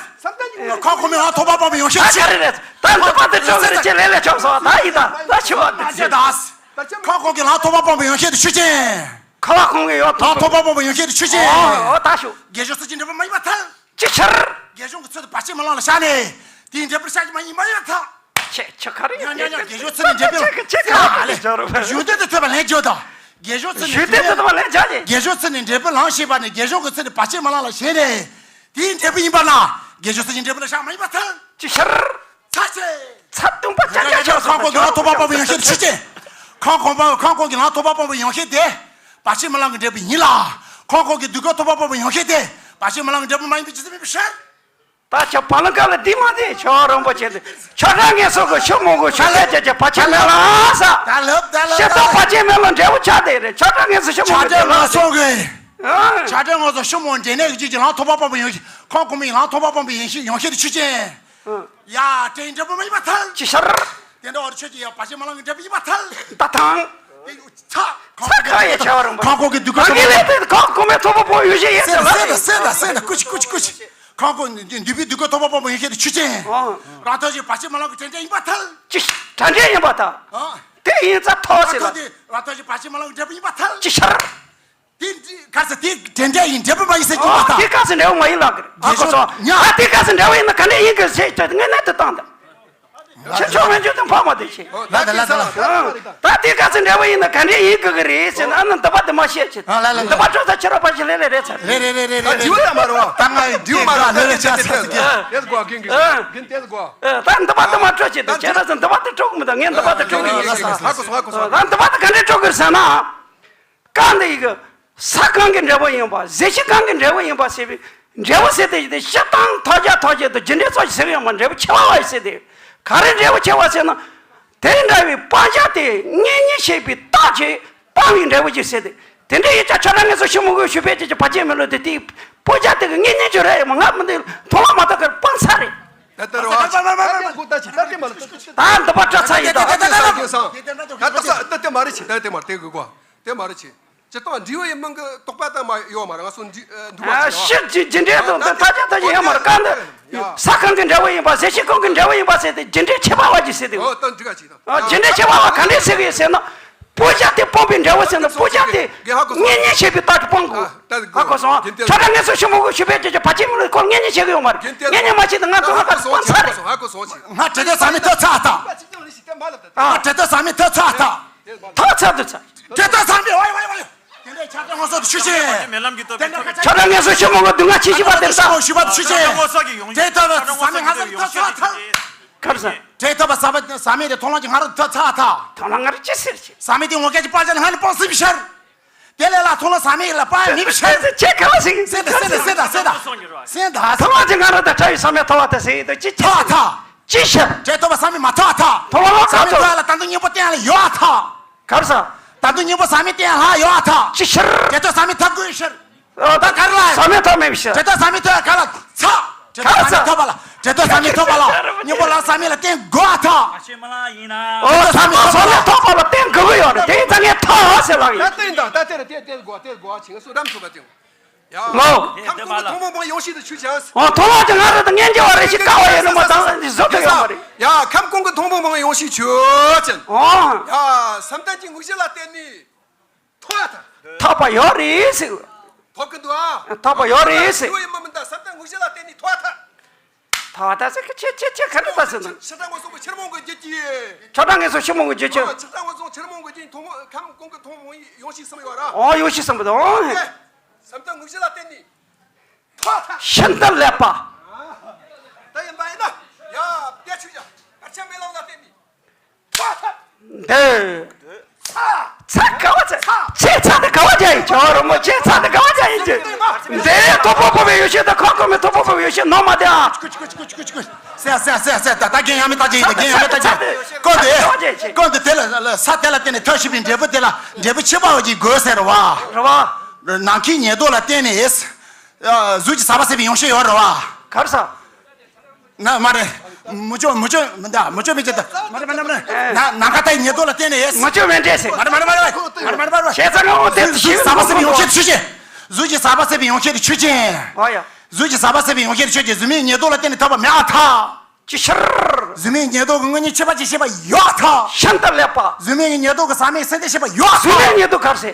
ཁོ་ཁོ་མི་ལ་ཐོབ་པ་སྤངས་པའི་ཡོ་བྱད་ད་ཆོས་ག་རེ་རེད། ད་འདི་པ་དེ་ཆོས་ག་རེ་ཅི་ལས་ལས་ཆོག་སོང་། ད་ཡིན་ད། ད་ཆོས་པ་དེ་ཆོས་ད། ཁོ་ཁོ་གི་ལ་ཐོབ་པ་སྤངས་པའི་ཡོ་བྱད་དེ་ཆོས་ཅན། ཐོབ་པ་ཁོང་གི་ཡོད། ལང་ཐོབ་པ་སྤོང་བའི་ཡོན་ཤེས་དེ་ཆོས་ཅན། ཨོ་ཨོ་ད་ཤོག་རྒྱལ་མཆོག་སྲིད་ཀྱི་འབྲས་བུ་མ་ཡིན་པར་ཐལ། ཅི་ཕྱིར། རྒྱལ་གཞུང་གི་ཚུལ་དུ་བར་ཆད་མི་ལང་ལ་བཞག་ནས། དེའི་འབྲས་བུར་ཤར་གྱི་མ་ཡིན་པར་ཡང་ཐལ། ཆེ་ཆེ་ག་རེ་ཡིན་ཉ་ཉ་ཉ་རྒྱལ་གཞུང་ཚུལ་ནི་འབྲས་བུ་ཆེ་ཆེ་ག་རེ་ཡིན་ལ། གཞུང་དོན་དུ་ཐོས་པ་ལན་བརྒྱབ་དང་། རྒྱལ་གཞུང་ཚུལ་ནི་གཞུང་དོན་དུ་ཐོས་པ་ལན་བརྒྱབ་ནས། རྒྱལ་གཞུང་ཚུལ་ནི་འབྲས་བུ་ལང་ཞེས་པ་ནི་རྒྱལ་གཞུང་གི་ཚུལ་ནི་བར་ཆད་མི་ལང་ལ་ཞེན་ནས། དེའི་འབྲས་བུ་ཡིན་པ་ན། རྒྱལ་གཞུང་ཚུལ་གྱི་འབྲས་བུ་ལ་བཞག་མ་ཡིན་པར་ཐལ། ཅི་ཕྱིར། ཚར་ཆེ། ཚར་བདུན་པ་ཅག་ཅག་ཆགས་སོང་། ཁང་ཁོང་གི་ལང་ཐོབ་པ་སྤོང་བའི་ཡོན་ཤེས་དེ་ཆོས་ཅན། ཁང་ཁོང་པ་ཁང་ཁོང་གི་ལང་ཐོབ་པ་སྤོང་བའི་ཡོན་ཤེས་དེ། བར་ཆད་མི་ལང་གི་འབྲས་བུ་ཡིན་ལ། ཁང་ཁོང་གི་དུས་ཀྱི་ཐོབ་པ་སྤོང་བའི་ཡོན་ཤེས་དེ། བར་ཆད་མི་ལང་གི་འབྲས་བུ་མ་ཡིན་པའི་རྒྱུ་མཚན་མེད་པའི་ཕྱིར། ད་ཆ་བ་ལང་ཀ་ལ་འདི་མ་དེ་ཆོས་རིན་པོ་ཆེ་དེ་ཆོས་གྲགས་ངན་སོགས་ཀྱི་ཤུ་མོ་གི་ཤུ་ལས་ཅེ་ཅེ་བར་ཆད་མེད་ལ་ས། ད་ལབ་ད་ལབ་ཤེས་ད་ལྟ་ལབ། བར་ཆད་མེད་ལ་འབྲས་བུ་ཆགས་དེ་རེད། ཆོས་གྲགས་ངན་སོགས་ཤུ་མོ་ཆོས་གྲགས་ངན་སོགས་ཀྱི། ཨ། ཆོས་གྲགས་ངན་སོགས་ཤུ་མོ་འབྲས་ནད་ཀྱི་རྒྱུད་ཀྱི་ལང་ཐོབ་པ་སྤོང་བའི་ཡོན་ཤེས། ཁང་ཁོང་མི་ལང་ཐོབ་པ་སྤོང་བའི་ཡོན་ཤེས་ཡོན་ཤེས་དེ་ཆོས་ཅན། ཡ། དེའི་འབྲས་བུ་མ་ཡིན་པར་ཐལ། ཅི་ཕྱིར། དེ་འདྲ་བར་ཆད་ཀྱི་ཡ་བར་ཆད་མ་ལང་གི་འབྲས་བུ་ཡིན་པར་ཐལ། ད་ཐང་། དེ་ཚ། ཚ་ཁ་ཡེ་ཆ་བ་རུང་བ། ཁང་ཁོང་གི་དུས་ཀྱི་ཐོབ་པ་སྤོང་། ཁང་ཁོང་མི་ཐོབ་པ་སྤོང་ཡོན་ཤེས་ཡིན་ཟེར་ལ། སེ་ད་སེ་ད་སེ་ད་ཀུ་ཅི་ཀུ་ཅི་ཀུ་ཅི། ཁང་ཁོང་འདུས་པའི་དུས་ཀྱི་ཐོབ་པ་སྤོང་བའི་ཡོན་ཤེས་དེ་ཆོས་ཅན། རང་ཐོག་ཅིག་བར་ཆད་མ་ལང་གི་དྲན་འབྲས་ཡིན་པར་ཐལ། ཅི། དྲན་འབྲས་ཡིན་པར་ཐལ། དེ་ཡིན་ཙང་ཐོག་ཟེར་ལ། རང་ཐོག་དེ་རང་ཐོག་ཅིག་བར་ཆད་མ་ལང་གི་འབྲས་བུ་ཡིན་པར་ཐལ། ཅི་ཕྱིར། དེ་ག་ས་དེ་དྲན་འབྲས་ཡིན་འབྲས་བུ་མ་ཡིན་ཟེར་གྱི་ཨོ་མ་ད། དེ་ག་ས་འབྲས་བུ་མ་ཡིན་ལགས་ཀྱི་རེད། ཨ་ཁོ་ཚོ་ཉ། ཨ་དེ་ག་ས་འབྲས་བུ་ཡིན་ན་ག་འདྲས་ཡིན་གི་ཟེར་ཏེ་དངོས་གནས་དུ་བཏང་ད། ཁྱེད་ཆོ་མེད་ཆོ་དང་ཕ་མ་དེ་ཆེ། ལ་ད་ལ་ད་ལ། ད་དེ་ག་ས་འབྲས་བུ་ཡིན་ན་ག་འདྲས་ཡིན་གི་གི་རེད་ཟེར་ན་ཨ་ན་འདི་པ་དེ་མ་བཤད་ཆེ། ལ་ལ་ལ། འདི་པ་ཁྲོ་ས་ཁྱེད་ར་པ་ཞིག་ལེ་ལེ་རེད་ཚར། རེད་རེད་རེད་རེད། ད་རེད་འདྲི་བ་ཡ་མ་རུང་བ། ད་ང་འདྲི་བ་མ་རུང་བ། ལེ་ལེ་ཆ་ཚ་ཚ། དེ་གོ་གིན་གིན་གིན་དེ་གོ། ད་འདི་པ་དེ་མ་ཁྲོ་ཆེ་དེ་ཁྱེད་ར་ཚ་འདི་པ་དེ་ཁྲོ་གི་མི་འདུག་ངས་འདི་པ་དེ་ཁྲོ་གི་ཡིན། ཧ་གོ་སོང་ཧ་གོ་སོང་། ད་འདི་པ་དེ་ག་འདྲས་ཁྲོ་གི་རེད་ཟེར་ན། གང་འདི་ཡི་གི། ས་གང་གི་འབྲས་བུ་ཡིན་པ་ཟས་ཤིག་གང་གི་འབྲས་བུ་ཡིན་པ་ཟེར་བའི་འབྲས་བུ་ཟེར་དེ་ཡི་དེ་སྤྱིར་བཏང་ཐོག་རྒྱ་ཐོག་རྒྱ་དང་རྒྱུ་འབྲས་ཚོགས་ཀྱི་ཟེར་བའི་ཡང་མ་འབྲས་བུ་ཆེ་བ་བ་ཡི་ཟེར་དེ། ག་རེ་འབྲས་བུ་ཆེ་བ་ཟེར་ན། དེ་འདྲ་བའི་སྤང་བྱ་དེ་གཉེན་ཉེ་བྱེད་པའི་རྟགས་ཀྱིས་སྤང་བའི་འབྲས་བུ་ཅིག་ཟེར་དེ། དེ་འདྲ་ཡིན་ཙང་ཆོས་གྲགས་ངན་སོགས་ཤུ་མོ་གི་ཤུ་བས་ཀྱི་བར་ཆད་མེད་ལོ་དེ་དེའི་སྤང་བྱ་དེ་གི་གཉེན་ཉེ་ཅིག་རེད་མ་ང་མི་འདི་མཐོང་བ་མ་གཏོགས་གར་སྤང་ཚར་རེད། ད་ལྟ་རོ་ཨ་ཅི། ད་ལྟ་མ་མ་མ་མ་མ། ད་ལྟ་མ་ལ་ད་ལྟ། ད་འདི་པ་སྐྲ་ཚ་ཡིན་ད། ད་ལྟ་ད་ལྟ་ད་ལྟ་ད་ལྟ་མ་རེད་ཆེ། ད་ལྟ་མ་རེད་ཆེ། ད་ལྟ་མ་རེད་ཆེ། ད་ལྟ་མ་རེད་ཆེ། སྤྱིར་བཏང་འབྲས་བུ་ཡི་མིང་གི་རྟོག་པ་ད་མ་ཡོད་མ་རེད། ང་ཚོ་འབྲས་འདུག་པ་ཨ་ཆེ་ཕྱིར་གྱི་རྒྱུ་འབྲས་དང་ད་ཐ་ཆ་ཐ་ཆ་ཡོད་མ་རེད། གང་འདི་ཡ། ས་ཁང་གི་འབྲས་བུ་ཡིན་པ་ཟས་ཤིག་གང་གི་འབྲས་བུ་ཡིན་པ་ཟེར་ཏེ་རྒྱུ་འབྲས་ཆེ་བ་བ་ཅིག་ཟེར་དེ། ཨོ་ད་འགྲིག་ག་ཅིག་དང་། ཨ་རྒྱུ་འབྲས་ཆེ་བ་བ་ག་འདྲས་ཟེར་གི་ཟེར་ན། སྤང་བྱ་དེ་སྤངས་པའི་འབྲས་བུ་ཟེར་ན་སྤང་བྱ་དེ་གཉེན་ཉེ་བྱེད་པའི་རྟགས་ཀྱིས་སྤང་དགོས། ཧ་གོ་སོང་། ཆོས་གྲགས་ངན་སོགས་ཤུ་མོ་གི་ཤུ་བས་ཀྱི་བར་ཆད་མི་ལ་ཁོ་གཉེན་ཉེ་བྱེད་གི་ཡོད་མ་རེད། གཉེན་ཉེ་མ་བྱེད་ན་ང་ཚོ་ལ་ཁ་སྤང་ཚར་རེད། ཧ་གོ་སོང་ཆེ། ང་དྲི་དོད་ཟ་མའི་ཐོ་ཚ་ཐག་ང་དྲི་དོད་ཟ་མའི་ཐོ་ཚ་ཐག་ཐོ་ཚ་དུ་ཚ། དྲི་དོད་ཟ་མའི་ཝའི་ཝའི་ཝའི། དེ་འདྲའི་ཆོས་གྲགས་ངན་སོགས་དེ་ཆོས་ཅན། ཆོས་གྲགས་ངན་སོགས་ཤུ་མོ་གི་སྡུག་བསྔལ་ཆེ་ཤོས་པ་དེ་ལྟ། ཤུ་བ་དེ་ཆོས་ཅན། དྲི་དོད་ཟ་མའི་ང་ཚོ་ཐོ་ཚ་ཐག་གར་ས། དྲི་དོད་པ་ཟ་མ་ཟ་མ་དེ་མཐོང་ལམ་གྱི་སྔ་རོལ་ཐོ་ཚ་ཐག་ཐོང་ལ་ང་རེ་ཅི་ཟེར་ཆེ། ཟ་མ་དེ་ངོ་སྐལ་གྱི་པར་ཆ་ལ་སྔ་ནས་སྤངས་ཟིན་པའི་ཕྱིར། དེ་ལས་ལ་ཐོང་ལ་ཟ་མ་ལ་སྤངས་མེད་པའི་ཕྱིར། ཅེ་ག་བ་ཟིན། སེ་ད་སེ་ད་སེ་ད་སེ་ད། སེ་ད། ཐོང་ལམ་གྱི་སྔ་རོལ་ད་ཁྲ་ཡི་ཟ་མ་ཐོ་བ་ད་ཟེར་ཡི་ད་ཅི་ཐོ་ཐག་ཅི་ཤེས། དྲི་དོད་པ་ཟ་མ་མ་ཐོ་ཐག་ཐོང་ལམ་ལ་ཟ་མ་ཐོ་ལ་ད་དུང་སྙིང་པོ་བསྟན་ལ་ཡོད་ཐག་གར་ས། ད་དུང་སྙིང་པོ་ཟ་མ་བསྟན་ལ་ཡོད་ཐག་ཅི་ཕྱིར། དྲི་དོད་ཟ་མ་ཐོ་དགོས་ཕྱིར། ད་གར་ལ། ཟ་མ་ཐོ་མེད་པའི་ཕྱིར། དྲི་དོད་ཟ་མ་ཐོ་ག་ལ་ཚ། དྲི་དོད་ཟ་མ་ཐོ་བ་ལ། དྲི་དོད་ཟ་མ་ཐོ་བ་ལ། སྙིང་པོ་ལ་ཟ་མ་ལ་བསྟན་དགོས་ཐག་ཨ་ཤེ་མ་ལ་ཡིན་ན། ཨོ་ད་ཐོ་ཟ་མ་ཐོ་བ་ལ་བསྟན་དགོས་ཀྱི་ཡོད་རེད། དེ་ད་ངས་ཐག་ཟེར་ལ་ཡིན། ད་བསྟན་དང་ད་དེ་རེད་དེ་དེ་དགོས་དེ་དགོས་ཆེ་ང་སུ་རམ་ཚུགས་པ་དེ། ཡ། ལོ། ཁམས་ཀུན་གྱི་ཐོང་བུ་མང་ཡོང་ཤིག་ཏུ་ཆུ་ཅན། ཨོ་ཐོང་བ་དེ་ང་རང་ད་ངན་གྱི་བ་རེ་ཞིག་ཀ་བ་ཡོད་ནི་མ་དང་ཟོ་དེ་ཡོད་མ་རེད། ཡ་ཁམས་ཀུན་གྱི་ཐོང་བུ་མང་ཡོང་ཤིག་ཆུ་ཅན། ཨོ། ཡ་བསམ་གཏན་གྱི་དངོས་གཞི་ལ་བརྟེན་ནས། ཐོག་ཐག་ཐོག་པ་ཡོད་རེད་ཟེར། ཐོག་གི་འདུག་ཨ། ཐོག་པ་ཡོད་རེད་ཟེར། ཡོད་ཡིན་མ་མིན་ད་བསམ་གཏན་དངོས་གཞི་ལ་བརྟེན་ནས་ཐོག་ཐག་ཐོག་ཐག་ཟེར་གི་ཆེ་ཆེ་ཆེ་ག་རེ་ད་ཟེར་ན། ཕྱི་དྲང་ངོ་སོགས་པའི་ཕྱིར་མོང་གི་རྒྱུད་ཀྱི། ཆོས་གྲགས་ངན་སོགས་ཤུ་མོ་གི་རྒྱུད་ཀྱི། ཕྱི་དྲང་ངོ་སོགས་ཕྱིར་མོང་གི་རྒྱུད་ཐོང་མོ་ཁམས་ཀུན་གྱི་ཐོང་མོ་ཡོང་ཤིག་གསུམ་ཡོད་ར། ཨོ་ཡོང་ཤིག་གསུམ་པ་དང་། བསམ་གཏན་དངོས་གཞི་ལ་བརྟེན་ནས། ཐོག་ཐག་ཤིན་ཏུ་ལེགས་པ། ད་ཡིན་པ་ཡིན་ན། ཡ་དེ་ཆུ་ཡ་བར་ཆད་མེད་ལམ་ལ་བརྟེན་ནས། འདི། ཚ་ག་བ་ཚ། ཆེ་ཚ་དེ་ག་བ་རྒྱ་ཡིན་ཅོ་རོ་མོ་ཆེ་ཚ་དེ་ག་བ་རྒྱ་ཡིན་ཅི། འདི་ཐོབ་པོ་པོ་བའི་ཡོ་ཤེ་དང་ཁོང་ཁོ་མི་ཐོབ་པོ་པོ་བའི་ཡོ་ཤེ་ནོ་མ་དེ་ཨ། ཀུ་ཅི་ཀུ་ཅི་ཀུ་ཅི་ཀུ་ཅི་ཀུ་ཅི། སེ་སེ་སེ་སེ་ད་ད་རྒན་ཡང་མི་ད་རྒན་ཡིན་ད་རྒན་ཡང་མི་ད་རྒན། ཀོ་འདི། ཀོ་འདི་དེ་ལ་ལ་ས་དེ་ལ་བརྟེན་ནས་ཐོབ་ཤེས་པའི་འབྲས་བུ་དེ་ལ་འབྲས་བུ་ཆེ་བ་ཡོད་ཀྱི་དགོས་ཟེར་བ། རེད་བ། ནམ་མཁའི་ཉེར་བསྡོགས་ལ་བརྟེན་ནས། གཟུགས་ཀྱི་ཟག་པ་ཟད་པའི་ཡོ་ཤེ་ཡོད་རེད་བ། གར་ས། ན་མ་རེད། མུ་ཅོ་མུ་ཅོ་མི་འདའ་མུ་ཅོ་མི་ཅི་ད། མ་རེད་མ་རེད་མ་རེད། ན་ན་ཁ་ཏའི་ཉེར་བསྡོགས་ལ་བརྟེན་ནས་ཡེ། མུ་ཅོ་མི་འདྲེས་སེ། མ་རེད་མ་རེད་མ་རེད། མ་རེད་མ་རེད་མ་རེད། ཤེས་ཚ་ངོ་དེ་གཟུགས་ཀྱི་ཟག་པ་ཟད་པའི་ཡོ་ཤེ་དེ་ཆོས་ཅན། གཟུགས་ཀྱི་ཟག་པ་ཟད་པའི་ཡོ་ཤེ་དེ་ཆོས་ཅན། ཨོ་ཡ། གཟུགས་ཀྱི་ཟག་པ་ཟད་པའི་ཡོ་ཤེ་དེ་ཆོས་ཅན། གཟུགས་མེད་ཉེར་བསྡོགས་ལ་བརྟེན་ནས་ཐོབ་པ་མེད་ཨ་ཐ། ཅི་ཕྱིར། གཟུགས་མེད་ཉེར་བསྡོགས་ཀྱི་དངོས་གཉེན་ཁྱད་པར་ཅན་ཤེས་པ་ཡོད་ཨ་ཐ། ཤིན་ཏུ་ལེགས་པ། གཟུགས་མེད་ཉེར་བསྡོགས་ཀྱི་ཟག་མེད་སེམས་ཅན་ཤེས་པ་ཡོད་ཨ་ཐ། གཟུགས་མེད་ཉེར་བསྡོགས་གར་སེ།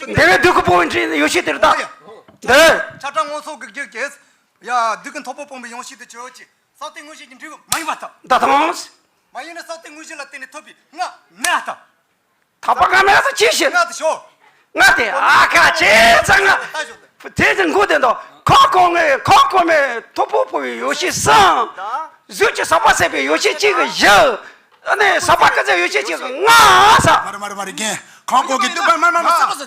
ཞིག་འདི་བས་སྡུག་གི་པོ་འདྲི་ཡོ་ཤི་དེར་ད། འདི། ཆ་གྲངས་མངོན་སུམ་གྱི་རྒྱུད་ཀྱིས། ཡ། སྡུག་གི་མཐོ་པོ་སྤངས་པའི་ཡང་ཞིག་ཏུ་ཆོས་ཅན། ས་སྟེང་དངོས་གཞི་གྱི་འབྲས་བུ་མ་ཡིན་པར་ཐལ། ད་དང་། མ་ཡིན་ན་ས་སྟེང་དངོས་གཞི་ལ་བརྟེན་ནས་ཐོབ་པའི་སྔ་མ་ཐལ། ཐག་པ་སྔ་མ་ཟེར་ཅི་ཞིག་སྔ་དེ་ཤོག་སྔ་དེ་ཨ་ཁ་ཅེ་ཚ་ང་། དེ་ཚེ་མགོ་དེ་དང་ཁོ་གོང་ངེ་ཁོ་གོང་མེ་མཐོ་པོ་སྤངས་པའི་ཡོ་ཤི་གསུམ། གཟུགས་ཀྱི་ཟག་པ་ཟད་པའི་ཡོ་ཤི་གཅིག་གི་བཞི། ཨ་ནི་ཟག་པ་ཀ་ཚ་ཡོ་ཤི་གཅིག་གི་ལྔ་ས། མ་རེད་མ་རེད་མ་རེད་རྒན། ཁམས་གོང་གི་སྡུག་པ་མ་མ་མ། ཁམས་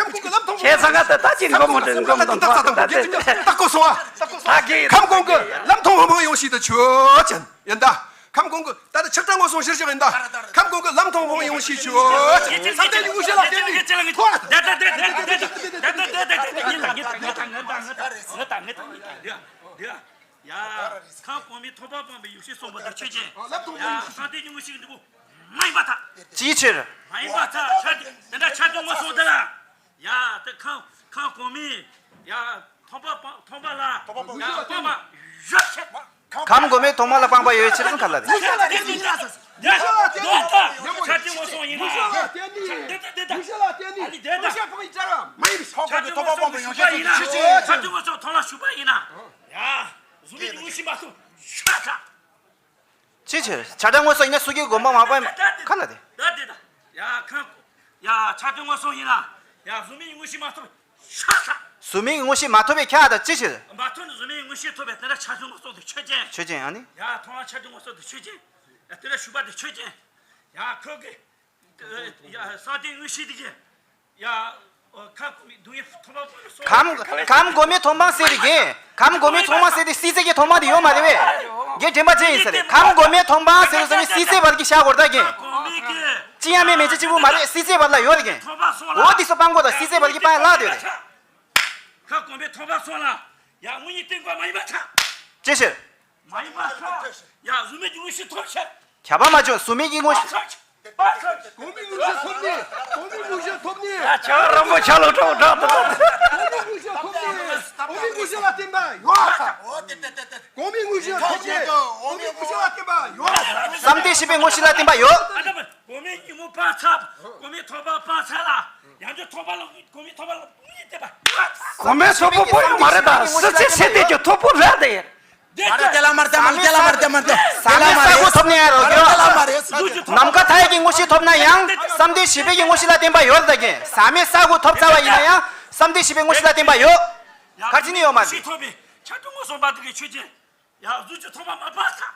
གོང་གི་ལམ་མཐོང་བ། ཁྱེད་ཚང་ང་ད་ལྟ་ཅི་འགྲོ་མོ་འདྲ་འགྲོ་མོ་དང་ད་ད་ད་ད་ད་ད་ད་གོ་སོང་ཨ། ད་གི་ཁམས་གོང་གི་ལམ་མཐོང་བ་མང་ཡོང་ཤིག་ད་ཆོས་ཅན། ཡིན་ད། ཁམས་གོང་གི་ད་ལྟ་ཆགས་སྡང་ངོ་སོང་ཕྱིར་བཞག་ཡིན་ད། ཁམས་གོང་གི་ལམ་མཐོང་བ་མང་ཡོང་ཤིག་ཆོས་ཅན། ས་སྟེང་གི་དངོས་གཞི་ལ་བརྟེན་ནས་ཁོ་ལ། ཡ། ཁམས་གོང་མའི་མཐོང་བ་སྤངས་པའི་ཡོ་ཤི་གསུམ་པོ་དེ་ཆོས་ཅན། ཡ། ས་སྟེང་གི་དངོས་གཞི་འདི་པོ་མ་ཡིན་པར་ཐལ། ཅིའི་ཕྱིར། མ་ཡིན་པར་ཐལ། ཆ་དེ་འདི་འདྲ་ཆ་དེ་ངོ་སོང་དེ་ལ། ཡ། དེ་ཁམས་ཁམས་གོང་མའི། ཡ། མཐོང་བ་སྤངས་མཐོང་བ་ལ། ཡ། སྤངས་པ་ཡོད་ཆེ། ཁམས་གོང་མའི་མཐོང་བ་ལ་སྤངས་པ་ཡོད་ཕྱིར་ཁ་ལ་དེ། ཆ་དེ་ངོ་སོང་ཡིན་ན། ཆ་དེ་ངོ་སོང་ཡིན་ན། ཆ་དེ་ངོ་སོང་མཐོང་ལ་ཞུགས་པ་ཡིན་ན། ཡ། གཟུགས་མེད་ཀྱི་དངོས་གཞི་མ་གཏོགས་ཆོས་ཐལ། ཅི་ཕྱིར། ཆ་གྲངས་ངོ་སོང་ཡིན་ན་སོ་སྐྱེའི་སྒོམ་པ་མ་སྤངས་ཁ་ལ་དེ། ད་དེ་ད། ཡ་ཁམས། ཡ་ཆ་གྲངས་ངོ་སོང་ཡིན་ན། ཡ། གཟུགས་མེད་ཀྱི་དངོས་གཞི་མ་ཐོབ་ཤ་ཚ། གཟུགས་མེད་ཀྱི་དངོས་གཞི་མ་ཐོབ་པའི་ཁྱད་དང་ཅི་ཕྱིར། མ་ཐོབ་ནས་གཟུགས་མེད་ཀྱི་དངོས་གཞི་ཐོབ་པའི་དེ་འདྲ་ཆ་ཚང་ངོ་སོ་དེ་ཆོས་ཅན། ཆོས་ཅན། ཨ་ནི། ཡ། མཐོང་བ་ཆ་ཚང་ངོ་སོ་དེ་ཆོས་ཅན། ཡ། དེ་འདྲ་ཞུགས་པ་དེ་ཆོས་ཅན། ཡ། ཁོ་གི། ཡ། བསམ་གཏན་དངོས་གཞི་དེ་གི། ཡ། ཁམས་གོང་མའི་སྡུག་བསྔལ་མཐོང་བ་པོ་ལ་སོགས། ཁམས་ཁམས་གོང་མའི་མཐོང་སྤང་ཟེར་དེ་གི། ཁམས་གོང་མའི་མཐོང་སྤང་ཟེར་དེ་སྲིད་རྩེ་གི་མཐོང་སྤང་དེ་ཡོད་མ་རེད་པས། རྒན་དྲན་པ་ཅན་ཡིན་ས་རེད། ཁམས་གོང་མའི་མཐོང་སྤང་ཟེར་དུས་ཙམ་ནས་སྲིད་རྩེ་བར་གྱི་བཞག་དགོས་རེད་ད་རྒན། ཅི་ཡང་མེད་མེད་ཅི་གཅིག་པུ་མ་རེད། སྲིད་རྩེ་བར་ལ་ཡོད་རེད་རྒན། འོ་དེ་ཚོ་སྤང་དགོས་དང་སྲིད་རྩེ་བར་གྱི་སྤང་ཡ་ལྷག་དེ་རེད། ཁམས་གོང་མའི་མཐོང་སྤང་སོགས་ལ་ཡང་དངོས་གཉེན་བསྟེན་དགོས་མ་ཡིན་པར་ཐལ། ཅི་ཕྱིར། མ་ཡིན་པར་ཐལ། ཡང་གཟུགས་མེད་ཀྱི་དངོས་གཞི་ཐོབ་ཕྱིར། ཁྱབ་པ་མ་བྱུང་། གཟུགས་མེད་ཀྱི་དངོས་གཞི། གོང་མའི་དངོས་གཞི་ཐོབ་ནས། གོང་མའི་དངོས་གཞི་ཐོབ་ནས། ཡ། ཆ་རམ་པོ་ཆ་ལོ་གྲོགས་གྲགས་དང་། གོང་མའི་དངོས་གཞི་ཐོབ་ནས། གོང་མའི་དངོས་གཞི་ལ་བརྟེན་པ་ཡོད། གོང་མའི་དངོས་གཞི་ཐོབ་ནས། གོང་མའི་དངོས་གཞི་ལ་བརྟེན་པ་ཡོད། བསམ་གཏན་བཞི་པའི་དངོས་གཞི་ལ་བརྟེན་པ་ཡོད། ཨ། ད་གོང་མའི་ཉོན་མོངས་སྤང་ཚར། གོང་མའི་མཐོང་སྤང་སྤང་ཚར་ལ། ཡང་བསྐྱར་མཐོང་སྤང་ལ། གོང་མའི་མཐོང་སྤང་ལ་དངོས་གཉེན་བསྟེན་པ་ཡོད། གོང་མའི་སོག་པོ་པོ་ཡོད་མ་རེད་ད། སྲིད་རྩེ་སྲིད་དེ་ཀྱི་ཐོབ་པོ་རེད་དེ། མ་རེད། དེ་ལ་མ་རེད། དེ་མ་རེད། དེ་ལ་མ་རེད། དེ་མ་རེད། ཟག་མེད་ས་དགུ་ཐོབ་ནས་ཡ་རོ་ཡོ། ནམ་མཁའ་མཐའ་ཡས་ཀྱི་དངོས་གཞི་ཐོབ་ན་ཡང་བསམ་གཏན་བཞི་པའི་གི་དངོས་གཞི་ལ་བརྟེན་པ་ཡོད་ལ་ད་གིན། ཟག་མེད་ས་དགུ་ཐོབ་ཚར་བ་ཡིན་ན་ཡང་བསམ་གཏན་བཞི་པའི་དངོས་གཞི་ལ་བརྟེན་པ་ཡོད། ག་རེ་བྱས་ནས་ཡོད་མ་རེད། ཐོབ་པའི་ཆ་འགྲོ་ངོ་སོ་པ་དེ་གི་ཆོས་ཅན། ཡང་གཟུགས་ཀྱི་མཐོང་སྤང་མ་སྤངས་ས།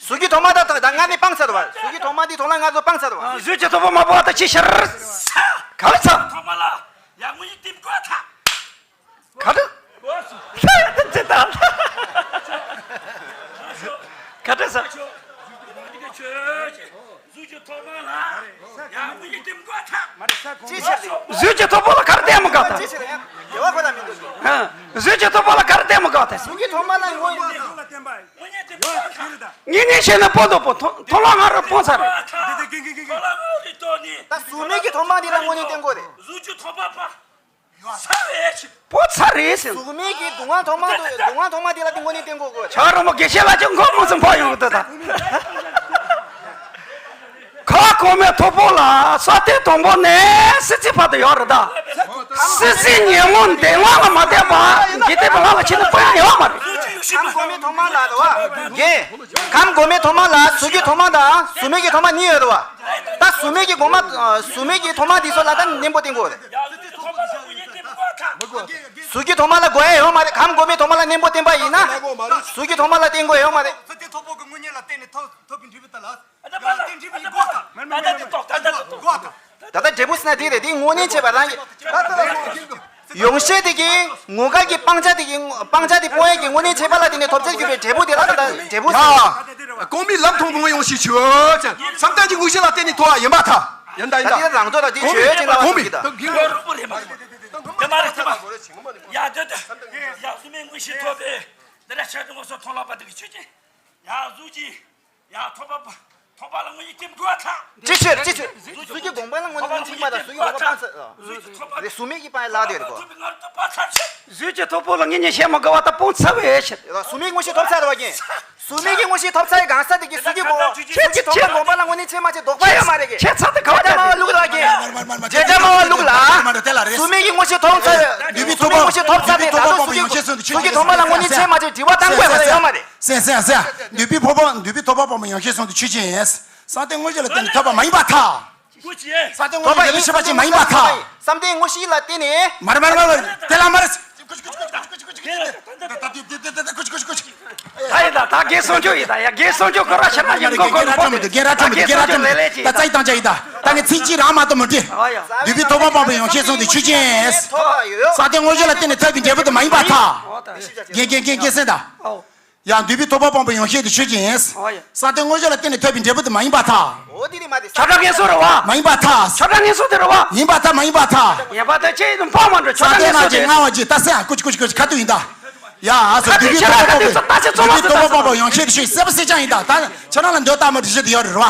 གཟུགས་ཀྱི་མཐོང་སྤང་ད་ད་སྔར་ནས་སྤངས་ཚར་བ། གཟུགས་ཀྱི་མཐོང་སྤང་འདི་ཐོག་ལ་ང་ཚོ་སྤངས་ཚར་བ། གཟུགས་ཀྱི་མཐོང་སྤང་མ་སྤངས་པ་ད་ཅི་ཕྱིར། ག་རེ་ཚ། མཐོང་སྤང་ལ་ཡང་དངོས་གཉེན་བསྟེན་དགོས་ཐལ། ག་རེ། ལྷ་ཡ་ཏི་ཙི་ད། ག་རེ་ཟ། གཟུགས་ཀྱི་མཐོང་སྤང་ལ་ཡང་དངོས་གཉེན་བསྟེན་དགོས་ཐལ། ཅི་ཕྱིར། གཟུགས་ཀྱི་མཐོང་སྤང་ལ་ག་རེ་བསྟེན་མི་དགོས་ད། ཅི་ཕྱིར་ཡང་དགེ་བ་ཁོ་ན་མི་འདུག་ཨ། གཟུགས་ཀྱི་མཐོང་སྤང་ལ་ག་རེ་བསྟེན་མི་དགོས་ད། གཟུགས་ཀྱི་མཐོང་སྤང་ལ་དངོས་གཉེན། དངོས་གཉེན་བསྟེན་དགོས་ཐལ། གཉེན་ཉེ་ཤེས་ན་སྤོ་འདུག་པོ་མཐོང་མཐོང་ལ་ང་རང་སྤོང་ཚར་རེད། ད་གཟུགས་མེད་ཀྱི་མཐོང་སྤང་འདི་ལ་དངོས་གཉེན་བསྟེན་དགོས་རེད། གཟུགས་ཀྱི་མཐོང་སྤང་སྤངས། སྤོ་ཚར་རེད་ཟེར། གཟུགས་མེད་ཀྱི་སྡུག་བསྔལ་མཐོང་སྤང་དུ། སྡུག་བསྔལ་མཐོང་སྤང་དེ་ལ་དེ་དངོས་གནས་བསྟེན་དགོས་དགོས། བྱ་རོག་མོ་དགེ་བཤེས་ལགས་ཀྱི་མགོ་མོ་ཙམ་ཕོག་ཡོང་གི་འདུག་ད། ཁ་གོང་མའི་ཐོབ་པོ་ལ་ས་སྟེང་དང་པོ་ནས་སྲིད་རྩེ་བར་དུ་ཡོད་རེད་ད། སྲིད་རྩེ་ཉོན་མོངས་འདས་ལམ་ལ་མ་བརྟེན་པ་འཇིག་རྟེན་པའི་ལམ་ལ་ཕྱིན་ན་དཔེ་ཡོད་མ་རེད། ཁམས་གོང་མའི་མཐོང་སྤང་ལ་རེད་བ། རྒན། ཁམས་གོང་མའི་མཐོང་སྤང་ལ་གཟུགས་ཀྱི་མཐོང་སྤང་དང་གཟུགས་མེད་ཀྱི་མཐོང་སྤང་གཉིས་ཡོད་རེད་བ། ད་གཟུགས་མེད་ཀྱི་གོང་མ། གཟུགས་མེད་ཀྱི་མཐོང་སྤང་འདི་ཚོ་ལ་ད་གཉེན་པོ་བསྟེན་དགོས་རེད། གཟུགས་ཀྱི་མཐོང་སྤང་ལ་དགོས་ཡ་ཡོད་མ་རེད། ཁམས་གོང་མའི་མཐོང་སྤང་ལ་གཉེན་པོ་བསྟེན་པ་ཡིན་ན། གཟུགས་ཀྱི་མཐོང་སྤང་ལ་བསྟེན་དགོས་ཡ་ཡོད་མ་རེད། སྲིད་རྩེ་ཐོབ་པོ་གི་དངོས་གཉེན་ལ་བརྟེན་ནས་ཐོབ་ཐོབ་པའི་འབྲས་བུ་དེ་ལ། ད་ལྟ་འབྲས་བུ་ཟེར་ན་དེ་རེད། དེ་དངོས་གཉེན་བྱས་པ་རང་གི། ཡོངས་ཤེས་དེ་གིས་ངོ་སྐལ་གྱི་སྤང་བྱ་དེ་གིས་སྤང་བྱ་དེ་སྤོང་ཡས་ཀྱི་དངོས་གཉེན་བྱས་པ་ལ་བརྟེན་ནས་ཐོབ་བྱར་གྱུར་པའི་འབྲས་བུ་དེ་ལ་ད་ལྟ་འབྲས་བུ་ཟེར། ཡ། གོང་མའི་ལམ་མཐོང་གི་ངོ་ཡོངས་ཤེས་ཆོས་ཅན། བསམ་གཏན་གྱི་དངོས་གཞི་ལ་བརྟེན་ནས་ཐོབ་པ་ཡིན་པར་ཐལ། ཡིན་ད་ཡིན་ད། ད་དེ་རང་ཚོ་ལ་དེ་ཆོས་ཅན་ལ་གོང་མའི་ཐོབ་པ་ཡིན་པ། དེ་མ་རེད་དེ་མ། ཡ་དེ་དེ། ཡ་གཟུགས་མེད་དངོས་གཞི་ཐོབ་པའི། འདི་འདྲ་ཆ་འགྲོ་ངོ་སོ་མཐོང་ལག་པ་དེ་གི་ཆོས་ཅན། ཡ་གཟུགས་ཀྱི། ཡ་ཐོབ་པ་པ། ཐོབ་པ་ལ་དངོས་གཉེན་བསྟེན་དགོས་ཐལ། ཅི་ཕྱིར་ཅི་ཕྱིར། གཟུགས་ཀྱི་དགོངས་པ་ལ་དངོས་གཉེན་བསྟེན་པ་དང་གཟུགས་ཀྱི་དགོངས་པ་སྤང་ཚར། གཟུགས་ཀྱི་ཐོབ་པ། རེད། གཟུགས་མེད་ཀྱི་སྤང་ཡ་ལག་དེ་རེད་གོ། ཐོབ་པའི་ངར་དུ་སྤང་ཚར་ཕྱིར། གཟུགས་ཀྱི་ཐོབ་པོ་ལ་དངོས་གཉེན་བྱེད་མི་དགོས་པ་དང་སྤངས་ཚར་བའི་ཕྱིར། གཟུགས་མེད་དངོས་གཞི་ཐོབ་ཚར་བ་རྒན། གཟུགས་མེད་ཀྱི་དངོས་གཞི་ཐོབ་ཚར་བའི་གང་ཟག་དེ་གིས་གཟུགས་ཀྱི་དགོངས། གཟུགས་ཀྱི་དགོངས་པ་ལ་དངོས་གཉེན་བྱེད་མ་བྱེད་དོགས་པ་ཡོད་མ་རེད་རྒན། ཁྱད་མཚར་དེ་ག་བ། བྱེད་སྟངས་མ་བ་ལུག་ལ་རྒན། བྱེད་སྟངས་མ་བ་ལུག་ལ། གཟུགས་མེད་ཀྱི་དངོས་གཞི་ཐོབ་ཚར། འདུས་པའི་ཐོབ་པ། གཟུགས་མེད་དངོས་གཞི་ཐོབ་ཚར་བའི་ད་དུང་གཟུགས་ཀྱི་གཟུགས་ཀྱི་དགོངས་པ་ལ་དངོས་གཉེན་བྱེད་མ་བྱེད་དྲི་བ་བཏང་དགོས་པ་ཡོད་མ་རེད། སེ་སེ་སེ། འདུས་པའི་ཐོབ་པ། འདུས་པའི་ཐོབ་པ་སྤངས་པའི་ཡོངས་ཤེས་གསུམ་དུ་ཆོས་ཅན། བསམ་གཏན་དངོས་གཞི་ལ་བརྟེན་ནས་ཐོབ་པ་མ་ཡིན་པར་ཐལ། བསམ་གཏན་དངོས་གཞི་ལ་ཆོས་པ་ཅིག་མ་ཡིན་པར་ཐལ། བསམ་གཏན་དངོས་གཞི་ལ་བརྟེན་ནས། མ་རེད་མ་རེད་མ་རེད། དེ་ལ་མ་རེད། ད་ཡིན་ད། ད་རྒན་གསུང་ཆོས་ཡིན་ད། ཡ་རྒན་གསུང་ཆོས་སྐོར་ར་ཤར་ན་ཡང་གོ་གོ་ར་ཅོ་མི་འདུག་རྒན་ར་ཅོ་མི་འདུག་རྒན་ར་ཅོ་མི་འདུག་ད་རྩ་ཡི་དང་ཅ་ཡིན་ད། ད་ངས་ཚིག་གཅིག་རང་མ་གཏོགས་མི་འདྲི། འདུས་པའི་ཐོབ་པ་སྤངས་པའི་ཡོངས་ཤེས་གསུམ་དུ་ཆོས་ཅན། བསམ་གཏན་དངོས་གཞི་ལ་བརྟེན་ནས་ཐོབ་པའི་འབྲས་བུ་དེ་མ་ཡིན་པར་ཐལ། རྒན་རྒན་རྒན་རྒན་གསན་ད། ཡང་འདུས་པའི་ཐོབ་པ་སྤངས་པའི་ཡོངས་ཤེས་དེ་ཆོས་ཅན། ཨོ་ཡ། བསམ་གཏན་དངོས་གཞི་ལ་བརྟེན་ནས་ཐོབ་པའི་འབྲས་བུ་དེ་མ་ཡིན་པར་ཐལ། འོ་དེ་ནི་མ་དེ། ཆགས་སྡང་ངན་སོང་རེད་བ། མ་ཡིན་པར་ཐལ། ཆགས་སྡང་ངན་སོང་དེ་རེད་བ། ཡིན་པར་ཐལ། མ་ཡིན་པར་ཐལ། ཡིན་པར་ཐལ་ཅེས་ཡིན་དུ་འཕགས་མ་འགྲོ། ཆགས་སྡང་ངན་སོང་དེ། བསམ་གཏན་ན་ཅིག་སྔ་བ་ཅིག་ད་སེ་ཨ་ཀུ་ཅི་ཀུ་ཅི་ཀུ་ཅི་ཁ་ཐུག་ཡིན་ད། ཡ་ཨ་སོ་འདུས་པའི་ཐོབ་པ་སྤངས་པའི། འདུས་པའི་ཐོབ་པ་སྤངས་པའི་ཡོངས་ཤེས་དེ་ཆོས་གསལ་པོ་གསལ་རྐྱང་ཡིན་ད། ད་ཁྱེད་རང་ལ་འདོད་ལྟ་མོ་དེ་ཆོས་དེ་ཡོད་རེད་བ།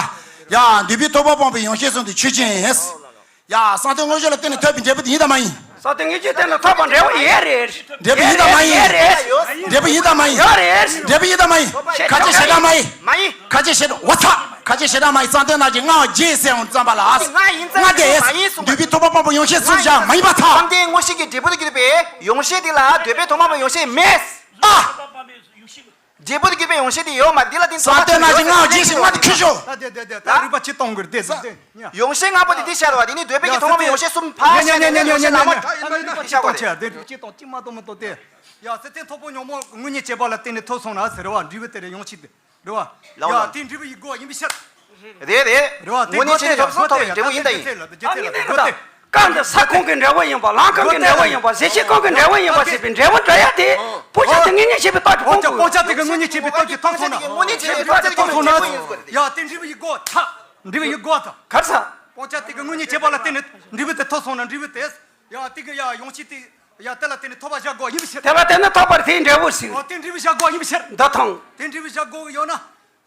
ཡ་འདུས་པའི་ཐོབ་པ་སྤངས་པའི་ཡོངས་ཤེས་གསུམ་དེ་ཆོས་ཅན། ཡ་བསམ་གཏན་དངོས་གཞི་ལ་བརྟེན་ནས་ཐོབ་པའི་འབྲས་བུ་དེ་ཡིན་དང་མ་ཡིན། བསམ་གཏན་དངོས་གཞི་བརྟེན་ནས་ཐོབ་པ་འབྲས་བུ་ཡོད་རེད། འབྲས་བུ་ཡིན་དང་མ་ཡིན། ཡོད་རེད། འབྲས་བུ་ཡིན་དང་མ་ཡིན། ཡོད་རེད། འབྲས་བུ་ཡིན་དང་མ་ཡིན། ཁ་ཆེ་ཞེ་དྲག་མ་ཡིན། མ་ཡིན། ཁ་ཆེ་ཞེ་དྲག་འོ་ཚ། ཁ་ཆེ་ཞེ་དྲག་མ་ཡིན། བསམ་གཏན་ན་ཅིག་སྔ་བ་རྗེས་ཟེར་འོང་ཙམ་པ་ལ། ང་ཡིན་ཙང་ང་དེ་མ་ཡིན་གསུངས་པ། འདུས་པའི་ཐོབ་པ་སྤངས་པའི་ཡོངས་ཤེས་གསུམ་བཞག་མ་ཡིན་པར་ཐལ། བསམ་གཏན་དངོས་གཞི་གི་འབྲས་བུ་ལ་གྱུར་པའི་ཡོངས་ཤེས་དེ་ལ་འདུས་པའི་ཐོབ་པ་སྤངས་པའི་ཡོངས་ཤེས་མེད། ཨ། འབྲས་བུ་དེ་གྱུར་པའི་ཡོངས་ཤེས་དེ་ཡོད་མ་རེད། འདི་ལ་དེ་ཚོ་ས་དེ་ན་ཞིག་ང་རྗེས་ཤིག་ང་དེ་ཁྱི་ཤོག་ད་དེ་དེ་དེ་ད་རིག་པ་ཆེ་གཏོང་དགོས་རེད་དེ་ཟེར་དེ། ཡོངས་ཤེས་ལྔ་པོ་དེ་དེ་ཤར་བ་དེ་ནི་འདོད་པའི་གི་ཐོག་མའི་ཡོངས་ཤེས་གསུམ་ཕར་བཤད་ནས་ཡོངས་ཤེས་ལྔ་པོ་དེ་ཤར་བ་རེད། དེ་རིག་པ་ཆེ་གཏོང་གཅིག་མ་གཏོང་མི་གཏོང་དེ། ཡ་སྲིད་རྩེ་མཐོ་པོ་ཉོན་མོངས་དངོས་གཉེན་སྐྱེས་པ་ལ་བརྟེན་ནས་ཐོབ་སོང་ན་ཟེར་བ་འབྲས་བུ་དེ་རེད། ཡོངས་ཤེས་དེ་རེད་བ། ཡ་དེ་འབྲས་བུ་ཡི་སྒོ་ཡིན་པའི་ཕྱིར། རེད་རེད། རེད་བ། དེ་དངོས་གནས་བྱས་ནས་ཐོབ་སོང་། ཐོབ་པའི་འབྲས་བུ་ཡིན་དང་ཡིན། ད་ངས་ནས་ད་རྐང་འདི་ས་ཁོངས་ཀྱི་འབྲས་བུ་ཡིན་པ། ལམ་ཁ་གི་འབྲས་བུ་ཡིན་པ། གཟི་བརྗིད་ཁོངས་ཀྱི་འབྲས་བུ་ཡིན་པ་ཟེར་བའི་འབྲས་བུ་འདྲ་ཡ་དེ་སྤུན་ཆ་དེ་དངོས་གནས་བྱས་པའི་རྟགས་ཀྱི་སྤོང་དགོས། སྤུན་ཆ་དེ་གི་དངོས་གནས་བྱས་པའི་རྟགས་ཀྱི་ཐོབ་སོང་ན། དངོས་གནས་བྱས་པའི་རྟགས་ཀྱི་ཐོབ་སོང་ན། ཡ་དེ་འབྲས་བུ་ཡི་སྒོ་ད། འབྲས་བུ་ཡི་སྒོ་ད། གར་ས། སྤུན་ཆ་དེ་གི་དངོས་གནས་བྱས་པ་ལ་བརྟེན་ནས་འབྲས་བུ་དེ་ཐོབ་སོང་ན་འབྲས་བུ་དེ། ཡ་དེ་གི་ཡ་ཡོངས་ཤེས་དེ། ཡ་དེ་ལ་བརྟེན་ནས་ཐོབ་པ་བཞག་དགོས་ཡིན་པའི་ཕྱིར། དེ་ལ་བརྟེན་ནས་ཐོབ་པར་དེའི་འབྲས་བུ་ཟེར། ཨོ་དེ་འབྲས་བུ་བཞག་དགོས་ཡིན་པའི་ཕྱིར། འདི་དང་། དེ་འབྲས་བུ་བཞག་དགོས་ཡོད་ན།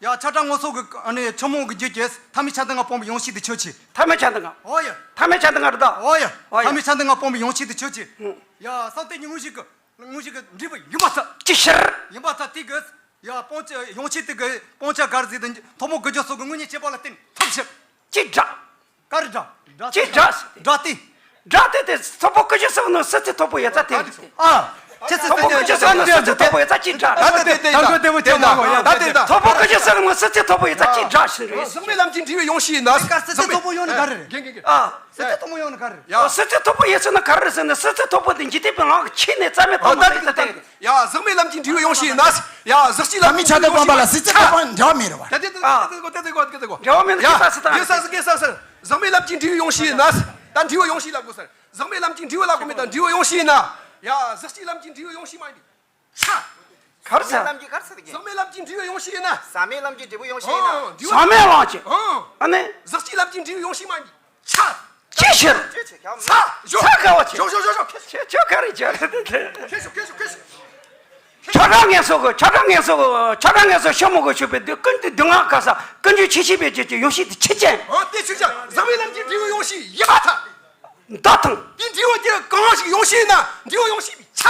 ཡ་ཆ་གྲངས་ངོ་སོ་གི་ཨ་ནི་ཆུང་མོ་གི་རྒྱུད་ཀྱི་ཐ་མའི་ཆ་འདི་ང་སྤོང་བའི་ཡོངས་ཤེས་དེ་ཆོས་ཅན། ཐ་མའི་ཆ་འདི་ང་། ཨོ་ཡ། ཐ་མའི་ཆ་འདི་ང་རེད་ད། ཨོ་ཡ། ཨོ་ཡ། ཐ་མའི་ཆ་འདི་ང་སྤོང་བའི་ཡོངས་ཤེས་དེ་ཆོས་ཅན། ཧུང་། ཡ་བསམ་གཏན་གྱི་དངོས་གཞི་གི། དངོས་གཞི་གི་འབྲས་བུ་ཡིན་པར་ཐལ། ཅི་ཕྱིར། ཡིན་པར་ཐལ་དེ་གི། ཡ་སྤོང་བྱ་ཡོངས་ཤེས་དེ་གི་སྤོང་བྱ་ག་རེ་ཟེར་དེ་ཐོག་མའི་ཀུན་རྒྱུ་སོགས་ཀྱི་དངོས་གཉེན་སྐྱེས་པ་ལ་བརྟེན་ཐོབ་ཕྱིར། ཅི་སྒྲ། ག་རེ་སྒྲ། སྒྲ་ཅི་སྒྲ་ཟེར་ཏེ། སྒྲ་སྟེ། སྒྲ་སྟེ་དེ་ཐོག་མའི་ཀུན་རྒྱུ་སོགས་ནི་སྲིད་རྩེ་མཐོ་པོ་ཡོད་ཚད་དེ་རེད་དེ། ཨ། ཁྱེད་ཚོས་ཐོག་མའི་ཀུན་རྒྱུ་སོགས་ནི་སྲིད་རྩེ་མཐོ་པོ་ཡོད་ཚད་ཅི་སྒྲ། ད་ལྟ་དེ་དེ་ད་ལྟ་དེ་དེ་ད་ལྟ་དེ་ད། ཐོག་མའི་ཀུན་རྒྱུ་སོགས་ནི་སྲིད་རྩེ་མཐོ་པོ་ཡོད་ཚད་ཅི་སྒྲ་ཞིག་རེད། ཟག་མེད་ལམ་གྱི་འབྲས་བུའི་ཡོངས་ཤེས་ཡིན་ན། སྲིད་རྩེ་མཐོ་པོ་ཡོང་ནི་ག་རེ་རེད། ཨ། སྲིད་རྩེ་མཐོ་པོ་ཡོང་ནི་ག་རེ་རེད། ཨ། སྲིད་རྩེ་མཐོ་པོ་ཡོད་ཚད་ནི་ག་རེ་རེད་ཟེར་ན་སྲིད་རྩེ་མཐོ་པོ་དེ་འཇིག་རྟེན་པའི་ལམ་གྱི་ཆོས་ནི་རྩ་མེད་ཐོག་མ་རེད་ད་དེ། ཡ་ཟག་མེད་ལམ་གྱི་འབྲས་བུའི་ཡོངས་ཤེས་ཡིན་ན། ཡ་ཟག་བཅས་ལམ་གྱི་འབྲས་བུའི་ཡོངས་ཤེས་ཡིན་ན། ད་མི་ཆ་དང་སྤངས་པ་ལ་སྲིད་རྩེ་མཐོ་པོ་འབྲེལ་བ་མེད་རེད་བ། ད་དེ་དེ་དེ་དེ་དེ་དེ་དེ་འབྲེལ་བ་མེད་ན་ཡ་ཁྱི་ས་སི་ཏང་རེད། ཟག་མེད་ལམ་གྱི་འབྲས་བུའི་ཡོངས་ཤེས་ཡིན་ན། ད་འབྲས་བུ་ཡོངས་ཤེས་ལབ་དགོས་ཟེར། ཟག་མེད་ལམ་གྱི་འབྲས་བུ་ལབ་དགོས་མེད་ད་འབྲས་བུ་ཡོངས་ཤེས་ཡིན་ན། ཡ་ཟག་བཅས་ལམ་གྱི་འབྲས་བུ་ཡོངས་ཤེས་མ་ཡིན་པའི་ཆ། གར་ཟག་མེད་ལམ་གྱི་གར་ཟག་གི། ཟག་མེད་ལམ་གྱི་འབྲས་བུ་ཡོངས་ཤེས་ཡིན་ན། ཟག་མེད་ལམ་གྱི་འབྲས་བུ་ཡོངས་ཤེས་ཡིན་ན། ཟག་མེད་ལམ་གྱི། ཨ་ནི། ཟག་བཅས་ལམ་གྱི་འབྲས་བུ་ཡོངས་ཤེས་མ་ཡིན་པའི་ཆ། ཅི་ཕྱིར། ཚ། ཞོ། ཚ་ག་བ་ཆེ། ཞོ་ཞོ་ཞོ་ཞོ། ཁྱོད་ཁྱོད་ག་རེ་བྱས་རེད་དེ། ཁྱེད་ཞོ་ཁྱེད་ཞོ་ཁྱེད་ཞོ། ཆ་གྲངས་ངན་སོང་གི་ཆ་གྲངས་ངན་སོང་གི་ཆ་གྲངས་ངན་སོང་ཤོ་མོ་གི་ཆུ་པའི་དུས་ཀུན་ཏུ་སྡུག་བསྔལ་ག་ས་ཀུན་འབྱུང་ཆེ་ཤེས་པའི་རྒྱུད་ཀྱི་ཡོངས་ཤེས་དེ་ཆོས་ཅན། འོ་དེ་ཆོས་ཅན། ཟག་མེད་ལམ་གྱི་འབྲས་བུ་ཡོངས་ཤེས་ཡིན་པར་ཐལ། འདི་དང་། དེ་འབྲས་བུ་དེ་གང་ཞིག་ཡོངས་ཤེས་ན་འབྲས་བུ་ཡོངས་ཤེས་པའི་ཆ་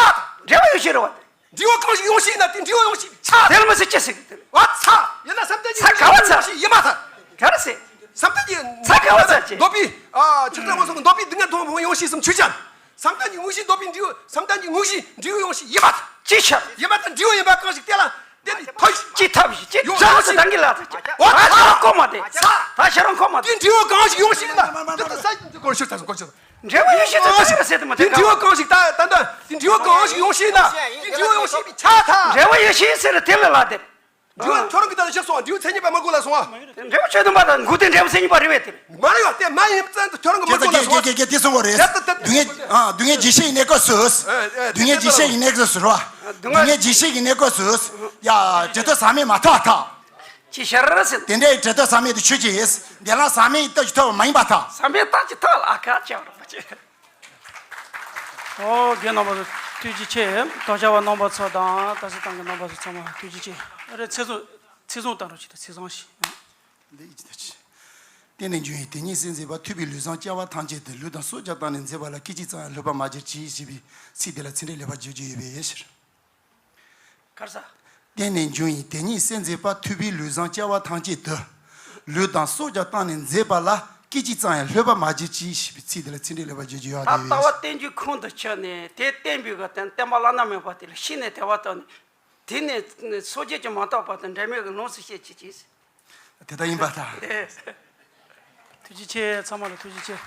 དང་། འབྲས་བུ་ཡོངས་ཤེས་རེད་བ། འབྲས་བུ་གང་ཞིག་ཡོངས་ཤེས་ན་དེ་འབྲས་བུ་ཡོངས་ཤེས་པའི་ཆ་དང་། དེ་ལ་མི་ཚེ་ཅི་ཟེར་གི་དེ། བ་ཚ། ཡིན་ན་བསམ་གཏན་གྱི། ཚ་ག་བ་ཚ་ཅི། ཡོངས་ཤེས་ཡིན་པར་ཐལ། ག་རེ་ཟེར། བསམ་གཏན་གྱི། ཚ་ག་བ་ཚ་ཅི། འདོད་པའི། ཨ། ཆགས་སྡང་ངོ་སོ་གི་འདོད་པའི་སྡུག་བསྔལ་མཐོང་བའི་ཡོངས་ཤེས་སུ་ཆོས་ཅན། བསམ་གཏན་གྱི་དངོས་གཞི་འདོད་པའི་འབྲས་བུ། བསམ་གཏན་གྱི་དངོས་གཞི་འབྲས་བུ་ཡོངས་ཤེས་ཡིན་པར་ཐལ། ཅི་ཕྱིར། ཡིན་པར་ཐལ། འབྲས་བུ་ཡིན་པ་གང་ཞིག་དེ་ལ་བརྟེན་ནས་ཐོབ་ཅི་ཐབས་ཤིག་ཅི་ཡོངས་ཐབས་ཤིག་ཤིག་དང་གི་ལ་ཐུག་ཅི། འོ་ད་ཤ་རང་ཁོ་མ་དེ། ད་ཤ་རང་ཁོ་མ་དེ། དེ་འབྲས་བུ་གང་ཞིག་ཡོངས་ཤེས་ན། འདི་ལྟ་ས་ཡིན་དེ་སྐོར་ཤོད་ཚ་སོང་སྐོར་ཤོད། འབྲས་བུ་ཡོངས་ཤེས་དེ་ག་རེ་ཟེར་དེ་མ་དེ་འབྲས་བུ་གང་ཞིག་ད་ད་ད་དེ་འབྲས་བུ་གང་ཞིག་ཡོངས་ཤེས་ན། དེ་འབྲས་བུ་ཡོངས་ཤེས་པའི་ཆ་ད། འབྲས་བུ་ཡོངས་ཤེས་ཟེར་དེ་ལ་ལ་དེ། འབྲས་བུ་ཁྱོད་རང་གིས་ད་ལ་བཤད་སོང་། འབྲས་བུ་མཚན་ཉིད་པ་མ་དགོས་ལ་སོང་ཨ། འབྲས་བུ་ཆོས་སྟོན་པ་དང་འགོག་བདེན་འབྲས་བུ་མཚན་ཉིད་པ་རེད་བས་དེ། མ་རེད་བ། དེ་མ་ཡིན་ཙང་དུ་ཁྱོད་རང་གིས་མ་དགོས་ལ་སོང་ཨ། དེ་སོང་བ་རེད། དེ་ལྟ་དེ། སྡུག་བསྔལ། ཨ། སྡུག་བསྔལ་རྒྱས་བཤད་ཀྱི་གནས་སྐབས་སུ། ཨ། ཨ། སྡུག་བསྔལ་རྒྱས་བཤད་ཀྱི་གནས་སྐབས་སུ་རེད་བ། སྡུག་བསྔལ་རྒྱས་བཤད་ཀྱི་གནས་སྐབས་སུ། ཡ། འབྲས་རྟོག་ཟག་མེད་མ་ཐོབ་པར་ཐལ། ཅི་ཕྱིར་ཟེར། དེ་འདྲའི་འབྲས་རྟོག་ཟག་མེད་དེ་ཆོས་ཅན། འདི་ལ་ཟག་མེད་ཀྱི་སྟོབས་ཀྱིས་ཐོབ་པ་མ་ཡིན་པར་ཐལ། ཟག་མེད་སྟོབས་ཀྱིས་ཐོབ་ལ་ཁ་ཅིག་རོགས་པ་བྱེད། ཨོ་རྒན་རྣམ་པ་ཚོ་ཐུགས་རྗེ་ཆེ། དོགས་བྱ་བ་རྣམ་པ་ཚོ་དང་ད་ས་ཏང་གི་རྣམ་པ་ཚོ་ཚང་མ་ཐུགས་རྗེ་ཆེ། ཨ་རེ་ཚེ་བཟང་ཚེ་བཟང་བཏང་རོགས་བྱེད་དང་། ཚེ་བཟང་ཞིག་འདི་ཡིན་གྱི་ཐུགས་རྗེ་ཆེ། བརྟེན་ནས་འབྱུང་བའི་དེ་ཉིད་གསལ་མཛད་པ། ཐུབ་པའི་ལུས་བཟང་སྐྱེ་བ་ཐམས་ཅད་དུ། ལུས་དང་སྲོག་ཀྱང་བཏང་ནས་མཛད་པ་ལ། སྐད་ཅིག་ཙམ་ཡང་ལྷོད་པར་མ་གྱུར་ཅིག་ཞེས་པའི་ཚིག་འདི་ལ་ཚིག་འགྲེལ་ལེགས་པར་བརྗོད་རྒྱུ་ཡོད་པའི་ཕྱིར། གར་ས། བརྟེན་ནས་འབྱུང་བའི་དེ་ཉིད་གསལ་མཛད་པ། ཐུབ་པའི་ལུས་བཟང་སྐྱེ་བ་ཐམས་ཅད་དུ། ལུས་དང་སྲོག་ཀྱང་བཏང་ནས་མཛད་པ་ལ། སྐད་ཅིག་ཙམ་ཡང་ལྷོད་པར་མ་གྱུར་ཅིག་ཞེས་པའི་ཚིག་འདི་ལ་ཚིག་འགྲེལ་ལེགས་པར་བརྗོད་རྒྱུ་ཡོད་པ་དེ་ལྟ་བ་ཡིན། བསྟན་རྒྱུའི་ཁུངས་དུ་ཆུད་ནས་དེ་བསྟན་པའི་གི་དོན་བསྟན་པ་བླ་ན་མེད་པ་དེ་ལ་ཤེས་ནས་དད་པ་བཏང་ནས། དེ་ནས་སངས་རྒྱས་ཀྱིས་མ་བརྟགས་པ་དང་འབྲལ་མེད་ཀྱི་ལོངས་སུ་སྤྱད་ཅིག་ཅེས། དེ་ལྟར་ཡིན་པར་ཐལ། ཐུགས་རྗེ་ཆེ། ཚང་མ་ལ་ཐུགས་རྗེ་ཆེ།